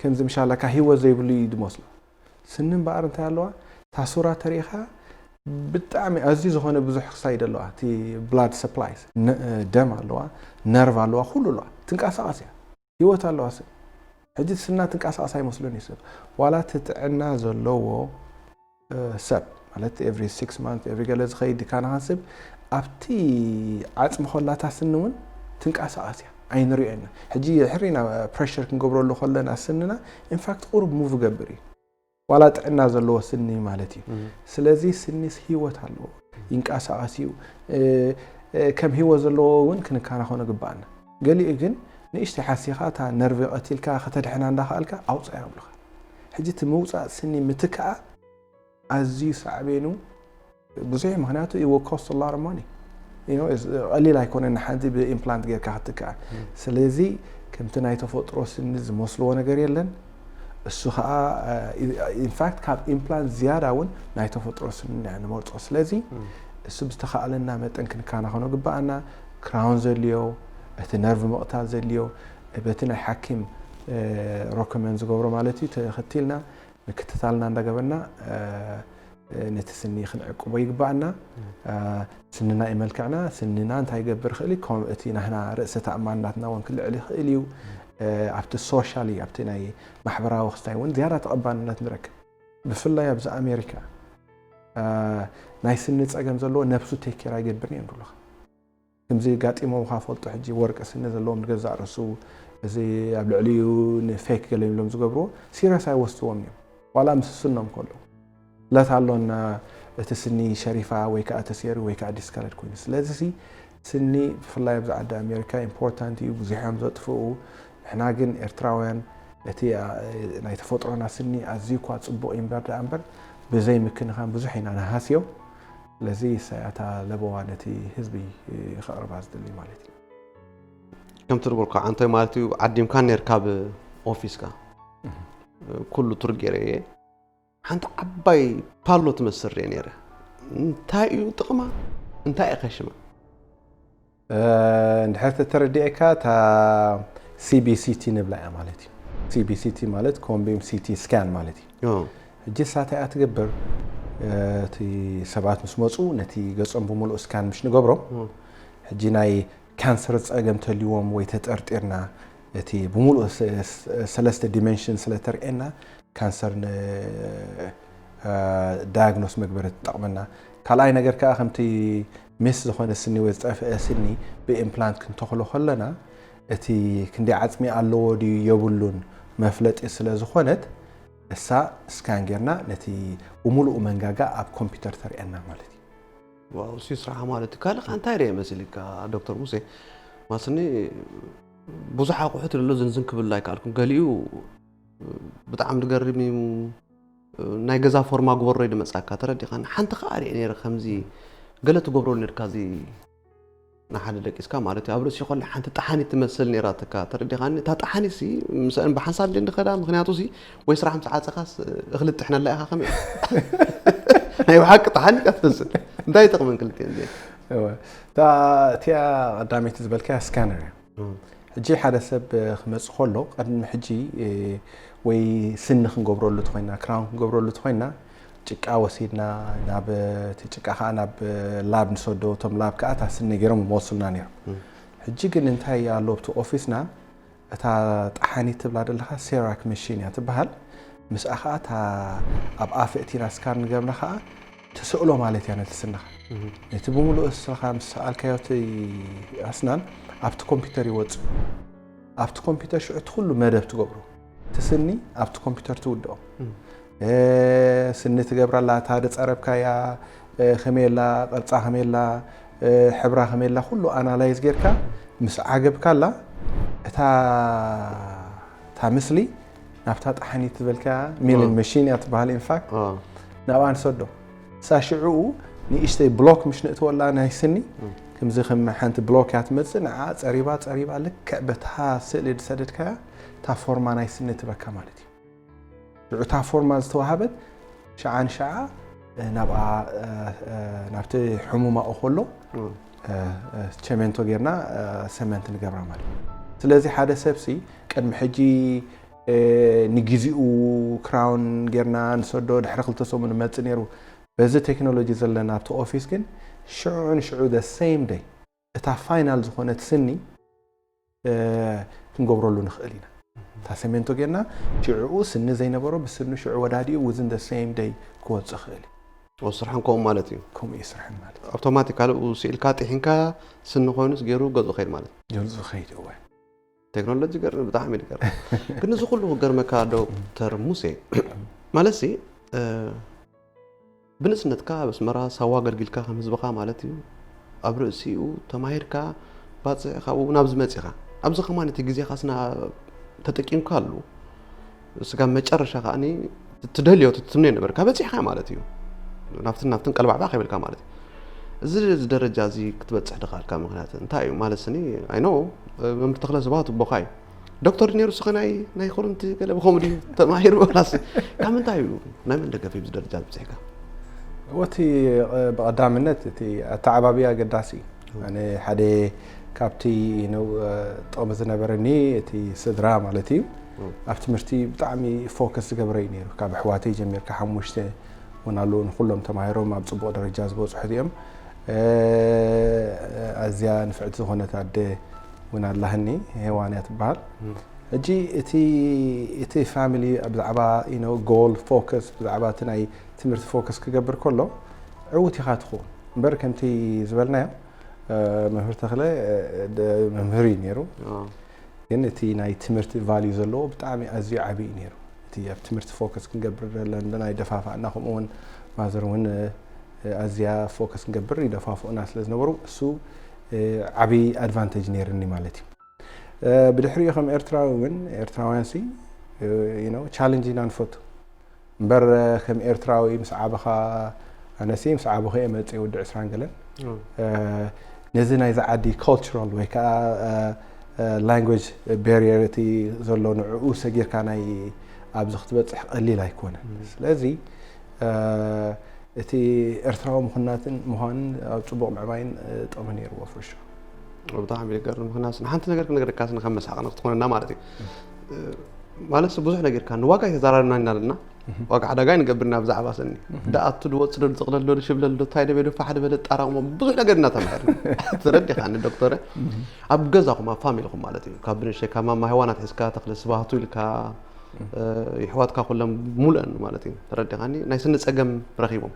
ከምዚ ምሻላካ ህይወት ዘይብሉ እዩ ዝመስሎ። ስኒ እምበኣር እንታይ ኣለዋ? ታሱራ ተሪኢኻ ብጣዕሚ ኣዝዩ ዝኾነ ብዙሕ ክሳይድ ኣለዋ። እቲ ብላድ ሰፕላይስ ደም ኣለዋ፣ ነርቭ ኣለዋ፣ ኩሉ ኣለዋ። ትንቀሳቐስ እያ። ህይወት ኣለዋ ስኒ። ሕጂ ስና ትንቀሳቐስ ኣይመስሎን እዩ ሰብ። ዋላ እቲ ጥዕና ዘለዎ ሰብ ማለት ኤቭሪ ሲክስ ማንት ኤቭሪ ገለ ዝኸይድ ድካና ካንስብ ኣብቲ ዓፅሚ ኮላታ ስኒ እውን ትንቀሳቐስ እያ። ኣይንሪኦ ኢና። ሕጂ ሕሪና ፕሬሽር ክንገብረሉ ከለና ስንና ኢንፋክት ቁሩብ ሙቭ ገብር እዩ። ዋላ ጥዕና ዘለዎ ስኒ ማለት እዩ። ስለዚ ስኒስ ህይወት ኣለዎ፣ ይንቀሳቐስ እዩ። ከም ህይወት ዘለዎ እውን ክንከናኸኖ ግባኣና። ገሊኡ ግን ንእሽተይ ሓሲኻ እታ ነርቪ ቀቲልካ ከተድሕና እንዳኸኣልካ ኣውፅኣ ይብሉኻ። ሕጂ እቲ ምውፃእ ስኒ ምትካኣ ኣዝዩ ሳዕቤኑ ብዙሕ፣ ምክንያቱ it will cost a lot of money። You know፣ ቀሊል ኣይኮነን ንሓንቲ ብኢምፕላንት ጌርካ ክትትክኣ። ስለዚ ከምቲ ናይ ተፈጥሮ ስኒ ዝመስልዎ ነገር የለን። እሱ ከዓ ኢንፋክት ካብ ኢምፕላንት ዝያዳ እውን ናይ ተፈጥሮ ስኒ ኢና ንመርፆ። ስለዚ እሱ ብዝተኻእለና መጠን ክንከናኸኖ ግባኣና። ክራውን ዘድልዮ፣ እቲ ነርቭ ምቕታል ዘድልዮ በቲ ናይ ሓኪም ሮኮመንድ ዝገብሮ ማለት እዩ ተኸቲልና ምክትታልና እንዳገበርና ነቲ ስኒ ክንዕቅቦ ይግባኣና። ስንና እዩ መልክዕና። ስንና እንታይ ይገብር ይኽእል እዩ? ከም እቲ ናህና ርእሰ ተኣማንናትና እውን ክልዕል ይኽእል እዩ። ኣብቲ ሶሻሊ ኣብቲ ናይ ማሕበራዊ ክስታይ እውን ዝያዳ ተቐባልነት ንረክብ። ብፍላይ ኣብዚ ኣሜሪካ ናይ ስኒ ፀገም ዘለዎ ነብሱ ቴክ ኬር ኣይገብርን እዮም ዝብሉኻ። ከምዚ ጋጢሞምካ ፈልጡ። ሕጂ ወርቂ ስኒ ዘለዎም ንገዛእ ርእሱ እዚ ኣብ ልዕሊኡ ንፌክ ገለ ኢሎም ዝገብርዎ ሲሪየስ ኣይወስድዎም እዮም። ዋላ ምስ ስኖም ከሎ ለት ኣሎና እቲ ስኒ ሸሪፋ ወይ ከዓ ተሰይሩ ወይ ከዓ ዲስካለድ ኮይኑ። ስለዚ ሲ ስኒ ብፍላይ ኣብዚ ዓዲ ኣሜሪካ ኢምፖርታንት እዩ፣ ብዙሕ እዮም ዘጥፍኡ። ንሕና ግን ኤርትራውያን እቲ ናይ ተፈጥሮና ስኒ ኣዝዩ እኳ ጽቡቕ እዩ እምበር ደኣ እምበር ብዘይ ምክንኻን ብዙሕ ኢና ንሃስዮ። ስለዚ እሳ እያ እታ ለበዋ ነቲ ህዝቢ ከቕርባ ዝደሊ ማለት እዩ። ከምቲ ዝበልካ ዓንቶይ ማለት እዩ ዓዲምካ ነርካ ብኦፊስካ ኩሉ ቱር ገይረ እየ ሓንቲ ዓባይ ፓሎ ትመስል ርየ ነይረ እንታይ እዩ ጥቕማ እንታይ እዩ ከሽማ እንድሕር ተተረዲኤካ እታ ሲቢሲቲ ንብላ እያ ማለት እዩ። ሲቢሲቲ ማለት ኮምቢም ሲቲ ስካን ማለት እዩ። ሕጂ እሳ እንታይ እያ ትገብር? እቲ ሰባት ምስ መፁ ነቲ ገፆም ብምሉእ ስካን ምሽ ንገብሮም። ሕጂ ናይ ካንሰር ፀገም ተልዎም ወይ ተጠርጢርና እቲ ብምሉእ ሰለስተ ዲሜንሽን ስለተርእየና ካንሰር ዳያግኖስ መግበሪ ትጠቕመና። ካልኣይ ነገር ከዓ ከምቲ ሚስ ዝኾነ ስኒ ወይ ዝጠፍአ ስኒ ብኢምፕላንት ክንተኽሎ ከለና እቲ ክንደይ ዓፅሚ ኣለዎ ድዩ የብሉን መፍለጢ ስለ ዝኾነት እሳ ስካን ጌርና ነቲ ብምሉኡ መንጋጋ ኣብ ኮምፒውተር ተርእየና ማለት እዩ። ዋው ሲ ስራሕ ማለት ካልእ ከዓ እንታይ ርየ መሲልካ ዶክተር ሙሴ ማስኒ ብዙሕ ኣቑሑት ደሎ ዝንዝን ክብል ኣይከኣልኩን ገሊኡ ብጣዕሚ ዝገርም እዩ ናይ ገዛ ፎርማ ግበሮ እዩ ዝመፅኣካ ተረዲኻኒ ሓንቲ ከዓ ርየ ነይረ ከምዚ ገለ ትገብሮ ነርካ እዚ ንሓደ ደቂስካ ማለት እዩ ኣብ ርእሲ ኮላ ሓንቲ ጠሓኒት ትመስል ነይራትካ ተረዲኻኒ እታ ጠሓኒት ሲ ምስአን ብሓንሳብ ድን ድኸዳ ምክንያቱ ሲ ወይ ስራሕ ምስ ዓፀኻስ እኽሊ ትጥሕነላ ኢኻ ከመይ ናይ ብሓቂ ጠሓኒት እያ ትመስል እንታይ ይጠቕመን ክልቲአን እዚአን እወ እታ እቲኣ ቀዳመይቲ ዝበልካያ ስካነር እያ ሕጂ ሓደ ሰብ ክመፅእ ከሎ ቅድሚ ሕጂ ወይ ስኒ ክንገብረሉ ተኮይና ክራውን ክንገብረሉ ተኮይና ጭቃ ወሲድና ናብ እቲ ጭቃ ከዓ ናብ ላብ ንሰዶ እቶም ላብ ከዓ እታ ስኒ ገይሮም ይመወሱልና ነይሮም ሕጂ ግን እንታይ ኣሎ ኣብቲ ኦፊስና እታ ጠሓኒት ትብላ ዘለኻ ሴራክ መሽን እያ ትበሃል ምስኣ ከዓ እታ ኣብ ኣፍ እቲና ስካር ንገብና ከዓ ትስእሎ ማለት እያ ነቲ ስንኻ ነቲ ብምሉእ ስኻ ምስ ሰኣልካዮ እቲ ኣስናን ኣብቲ ኮምፒውተር ይወፅእ ኣብቲ ኮምፒውተር ሽዑ እቲ ኩሉ መደብ ትገብሮ እቲ ስኒ ኣብቲ ኮምፒውተር ትውድኦ ስኒ ትገብረላ እታ ዝፀረብካያ ከመየላ ቅርፃ ከመየላ ሕብራ ከመየላ ኩሉ ኣናላይዝ ጌርካ ምስ ዓገብካላ እታ እታ ምስሊ ናብታ ጠሓኒት ዝበልካ ሚልን መሽን እያ ትበሃል ኢንፋክት ናብኣ ንሰዶ እሳ ሽዕኡ ንእሽተይ ብሎክ ምሽ ንእትወላ ናይ ስኒ ከምዚ ከም ሓንቲ ብሎክ እያ ትመፅእ ንዓ ፀሪባ ፀሪባ ልክዕ በታ ስእሊ ዝሰደድካያ እታ ፎርማ ናይ ስኒ ትበካ ማለት እዩ ሽዑ እታ ፎርማ ዝተዋሃበት ሸዓ ንሸዓ ናብኣ ናብቲ ሕሙማኡ ከሎ ቸሜንቶ ጌርና ሰመንት ንገብራ ማለት እዩ ስለዚ ሓደ ሰብሲ ቅድሚ ሕጂ ንግዜኡ ክራውን ጌርና ንሰዶ ድሕሪ ክልተ ሰሙን መጽእ ነይሩ በዚ ቴክኖሎጂ ዘለና ኣብቲ ኦፊስ ግን ሽዑ ንሽዑ the same day እታ ፋይናል ዝኾነት ስኒ ክንገብረሉ ንኽእል ኢና እታ ሰሜንቶ ጌርና ሽዕኡ ስኒ ዘይነበሮ ብስኒ ሽዑ ወዳዲኡ within the same day ክወፅእ ክእል እዩ ስርሐን ከምኡ ማለት እዩ ከምኡ እዩ ስርሐን ማለት ኣውቶማቲካሊ ስኢልካ ጥሒንካ ስኒ ኮይኑስ ገይሩ ገዝኡ ከይድ ማለት እዩ ገልፁ ከይድ እወ ቴክኖሎጂ ገርም ብጣዕሚ ይገርም ግን እዚ ኩሉ ክገርመካ ዶክተር ሙሴ ማለት ሲ ብንእስነትካ ኣብ ኣስመራ ሳዋ ኣገልጊልካ ከም ህዝብኻ ማለት እዩ ኣብ ርእሲኡ ተማሂርካ ባፅዕ ካብኡ ናብዚ መፂኻ ኣብዚ ከማን እቲ ግዜኻስና ተጠቂምካሉ ስጋብ መጨረሻ ከዓኒ ትደልዮ ትትምነዮ ነበርካ በፂሕካ ማለት እዩ ናብትን ናብትን ቀልባዕባ ከይበልካ ማለት እዩ እዚ እዚ ደረጃ እዚ ክትበፅሕ ድኻልካ ምክንያት እንታይ እዩ ማለት ስኒ ኣይኖ መምህር ተክለ ስብሃት ኣቦኻ እዩ ዶክተር ነይሩ ስኸ ናይ ናይ ኮረንቲ ገለ ብኸምኡ ድዩ ተማሂሩ ላስ ካብ ምንታይ እዩ ናይ መን ደገፍ እዩ ደረጃ ዝበፅሕካ ወቲ ብቐዳምነት እቲ ኣተዓባቢ ኣገዳሲ እዩ ኣነ ሓደ ካብቲ ነው ጥቕሚ ዝነበረኒ እቲ ስድራ ማለት እዩ ኣብ ትምህርቲ ብጣዕሚ ፎከስ ዝገብረ እዩ ነይሩ ካብ ኣሕዋተይ ጀሚርካ ሓሙሽተ እውን ኣለዉ ንኩሎም ተማሂሮም ኣብ ፅቡቕ ደረጃ ዝበፅሑ እዮም ኣዝያ ንፍዕቲ ዝኾነት ኣደ እውን ኣላህኒ ሄዋን እያ ትበሃል ሕጂ እቲ እቲ ፋሚሊ ብዛዕባ ጎል ፎከስ ብዛዕባ እቲ ናይ ትምህርቲ ፎከስ ክገብር ከሎ ዕውት ኢኻ ትኸውን እምበር ከምቲ ዝበልናዮ መምህር ተኽለ መምህር እዩ ነይሩ ግን እቲ ናይ ትምህርቲ ቫልዩ ዘለዎ ብጣዕሚ ኣዝዩ ዓብዪ እዩ ነይሩ እቲ ኣብ ትምህርቲ ፎከስ ክንገብር ዘለና ደፋፋእና ከምኡ እውን ማዘር እውን ኣዝያ ፎከስ ክንገብር ይደፋፍኡና ስለ ዝነበሩ እሱ ዓብዪ ኣድቫንቴጅ ነይርኒ ማለት እዩ። ብድሕሪኡ ከም ኤርትራዊ እውን ኤርትራውያን ሲ ቻለንጅ ኢና ንፈቱ እምበር ከም ኤርትራዊ ምስ ዓበኻ ኣነሲ ምስ ዓበኹ እየ መፅእ ወዲ ዕስራን ገለን ነዚ ናይዚ ዓዲ ካልቸራል ወይ ከዓ ላንጉጅ ቤሪየር እቲ ዘሎ ንዕኡ ሰጊርካ ናይ ኣብዚ ክትበፅሕ ቀሊል ኣይኮነን። ስለዚ እቲ ኤርትራዊ ምኹናትን ምዃንን ኣብ ፅቡቕ ምዕባይን ጥቕሚ ነይርዎ ፍርሹ። ብጣዕሚ ይገርም። ምክንያቱ ንሓንቲ ነገር ክነግረካ ንከም መሳቕና ክትኾነና ማለት እዩ። ማለት ብዙሕ ነገር ካ ንዋጋ ይተዛራርና ኢና ኣለና። ዋጋ ዕዳጋ ንገብርና ብዛዕባ ሰኒ ደኣቱ ድወፅ ዶ ዝቕለል ዶ ሽብለል ዶ ታይ ደበ ዶ ፋሕ ደበለ ጣራቕሞ ብዙሕ ነገር እናተማሃርና ተረዲኻኒ ዶክተረ። ኣብ ገዛኹም ኣብ ፋሚልኹም ማለት እዩ ካብ ብንሸይ ካብ ማማ ህዋናት ሒዝካ ተኽለ ስባህቱ ኢልካ ይሕዋትካ ኩሎም ሙሉአን ማለት እዩ ተረዲኻኒ ናይ ስኒ ፀገም ረኺቦም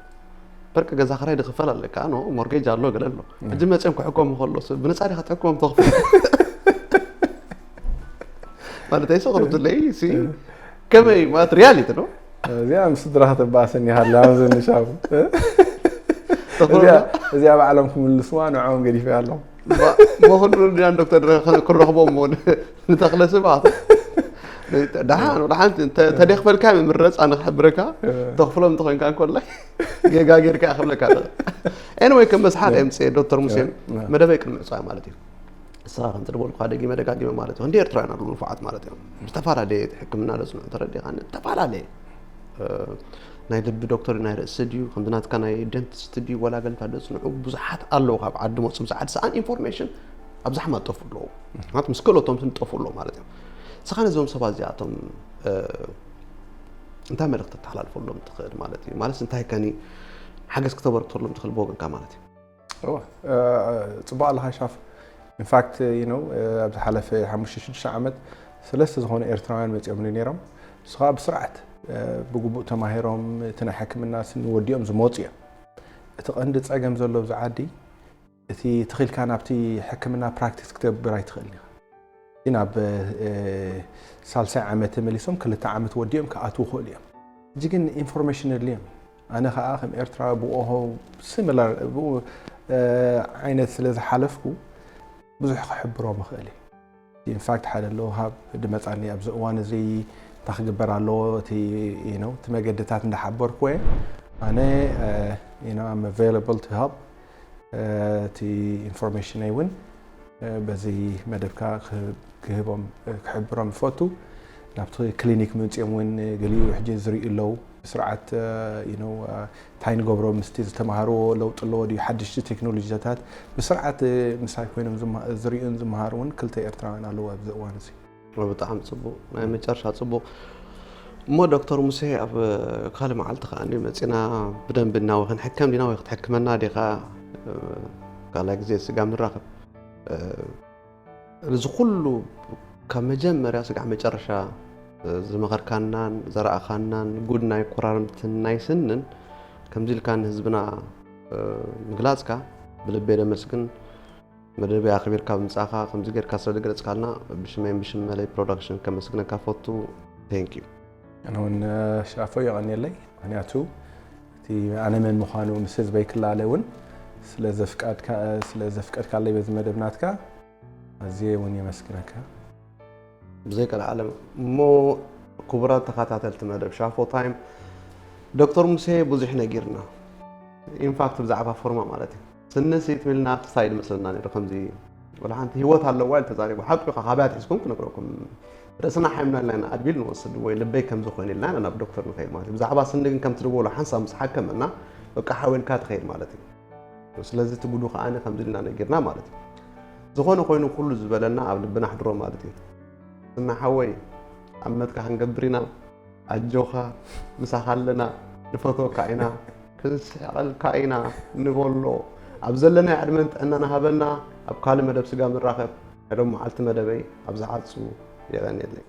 በርቂ ገዛ ክራይ ድኽፈል ኣለካ ኖ ሞርጌጅ ኣሎ ገለ ኣሎ ሕጂ መፅኦም ክሕኮም ከሎ ብነፃ ዲኻ ትሕኮም ተኽፍል ማለት ኣይሰቕርብለይ ሲ ከመይ ማለት ሪያሊቲ ነው። እዚኣ ምስ ስድራ ከተባእሰኒ ሃላ ኣብዚ ንሻቡ እዚኣ ባዕሎም ክምልስዋ ንዕኦም ገዲፈ ኣለኹ። መክድሩ ዲያን ዶክተር ክረኽቦም ሞ ንተኽለ ስብኣት ደሓን ደሓን ተደኽፈልካ ምረፅ ኣነ ክሕብረካ ተኽፍሎም እንተኮይንካ እንኮላይ ጌጋ ጌርካ ክብለካ ኣለኹ። ኤኒወይ ከም መስሓቅ የምፅእ ዶክተር ሙሴን መደበይ ቅድሚ ዕፅዋ ማለት እዩ። ንስኻ ከምቲ ዝበልኩኻ ደጊመ ደጋጊመ ማለት እዩ ክንዲ ኤርትራውያን ኣለዉ ንፉዓት ማለት እዮም። ዝተፈላለየ ሕክምና ደፅንዑ ተረዲኻኒ ዝተፈላለየ ናይ ልቢ ዶክተር ናይ ርእሲ ድዩ ከምዚ ናትካ ናይ ደንቲስት ድዩ ወላ ገለ እንታይ ደፅንዑ ብዙሓት ኣለዉ ካብ ዓዲ መፁ ምስ ዓዲ ሰኣን ኢንፎርሜሽን ኣብዛሕማ ዝጠፍኡ ኣለዉ ማለት ምስ ክእለቶም ዝጠፍኡ ኣለዉ ማለት እዮም። ንስኻ ነዞም ሰባት እዚኣቶም እንታይ መልእኽቲ ተተሓላልፈሎም ትኽእል ማለት እዩ ማለት እንታይ ከኒ ሓገዝ ክተበርክተሎም ትኽእል ብወገንካ ማለት እዩ። እወ ፅቡቅ ኣለካ ሻፍ ኢንፋክት ዩ ኖው ኣብ ዝሓለፈ ሓሙሽተ ሽዱሽተ ዓመት ሰለስተ ዝኾኑ ኤርትራውያን መፂኦምኒ ነይሮም ንሱ ከዓ ብስርዓት ብግቡእ ተማሂሮም እቲ ናይ ሕክምና ስኒ ወዲኦም ዝመፁ እዮም እቲ ቀንዲ ፀገም ዘሎ ኣብዚ ዓዲ እቲ ተኺልካ ናብቲ ሕክምና ፕራክቲስ ክትገብር ኣይትኽእልን ኢኻ ናብ ሳልሳይ ዓመት ተመሊሶም ክልተ ዓመት ወዲኦም ክኣትዉ ይኽእሉ እዮም ሕጂ ግን ኢንፎርሜሽን የድልዮም ኣነ ከዓ ከም ኤርትራዊ ብኦሆ ሲሚላር ብኡ ዓይነት ስለ ዝሓለፍኩ ብዙሕ ክሕብሮም ይኽእል እዩ ኢንፋክት ሓደ ኣለዎ ሃብ ድመፃኒ ኣብዚ እዋን እዚ እንታይ ክግበር ኣለዎ እቲ እቲ መገድታት እንዳሓበርኩ እየ ኣነ I'm available to help እቲ ኢንፎርሜሽነይ እውን በዚ መደብካ ክህቦም ክሕብሮም ይፈቱ ናብቲ ክሊኒክ ምምፅኦም እውን ገሊኡ ሕጂ ዝርእዩ ኣለዉ ብስርዓት እንታይ ንገብሮ ምስቲ ዝተምሃርዎ ለውጢ ኣለዎ ድዩ ሓደሽቲ ቴክኖሎጂታት ብስርዓት ምሳይ ኮይኖም ዝርእዩን ዝምሃሩ እውን ክልተ ኤርትራውያን ኣለዉ ኣብዚ እዋን እዚ ብጣዕሚ ፅቡቅ ናይ መጨረሻ ፅቡቅ እሞ ዶክተር ሙሴ ኣብ ካልእ መዓልቲ ከዓ እንዲ መፂና ብደንቢ እናወ ክንሕከም ዲና ወይ ክትሕክመና ዲኻ ካልኣይ ግዜ ስጋ ንራኸብ እዚ ኩሉ ካብ መጀመርያ ስጋዕ መጨረሻ ዝመኸርካናን ዘረኣኻናን ጉድ ናይ ኮራርምትን ናይ ስንን ከምዚ ኢልካ ንህዝብና ምግላፅካ ብልበይ ደመስግን መደበይ ኣኽቢርካ ብምጻኻ ከምዚ ጌርካ ስለ ዝገለጽካልና ብሽመይን ብሽም መለይ ፕሮዳክሽን ከመስግነካ ፈቱ። Thank you። ኣነ እውን ሻፎ የቐንየለይ ምክንያቱ እቲ ኣነ መን ምዃኑ ምስ ህዝበይ ክላለ እውን ስለ ዘፍቀድካለይ በዚ መደብ ናትካ ኣዝየ እውን የመስግነካ። ብዘይ ቀልዓለም እሞ ክቡራት ተኸታተልቲ መደብ ሻፎ ታይም ዶክተር ሙሴ ብዙሕ ነጊርና ኢንፋክት ብዛዕባ ፎርማ ማለት እዩ ስኒ ስይት ሚልና ክሳይድ መስለና ነይሩ ከምዚ ወላ ሓንቲ ህይወት ኣለዋ ኢሉ ተዛሪቡ ሓቂ ኢኻ ካበይ ኣትሒዝኩም ክነግረኩም ርእስና ሓይምና ኢልና ኢና ኣድቢል ንወስድ ወይ ልበይ ከምዚ ኮይኑ ኢልና ኢና ናብ ዶክተር ንኸይድ ማለት እዩ ብዛዕባ ስኒ ግን ከምቲ ዝበሎ ሓንሳብ ምስ ሓከመና በቃ ሓዊንካ ትኸይድ ማለት እዩ ስለዚ እቲ ጉዱ ከኣ ከምዚ ኢልና ነጊርና ማለት እዩ ዝኾነ ኮይኑ ኩሉ ዝበለና ኣብ ልብና ኣሕድሮ ማለት እዩ ስኒ ሓወይ ኣብ መትካ ክንገብር ኢና ኣጆኻ ምሳኻ ኣለና ንፈትወካ ኢና ክንስሕቐልካ ኢና ንበሎ ኣብ ዘለናዮ ዕድመን ጥዕናን ሃበና ኣብ ካልእ መደብ ስጋ ንራኸብ ናይ ሎም መዓልቲ መደበይ ኣብ ዝሓፁ የቐንየለይ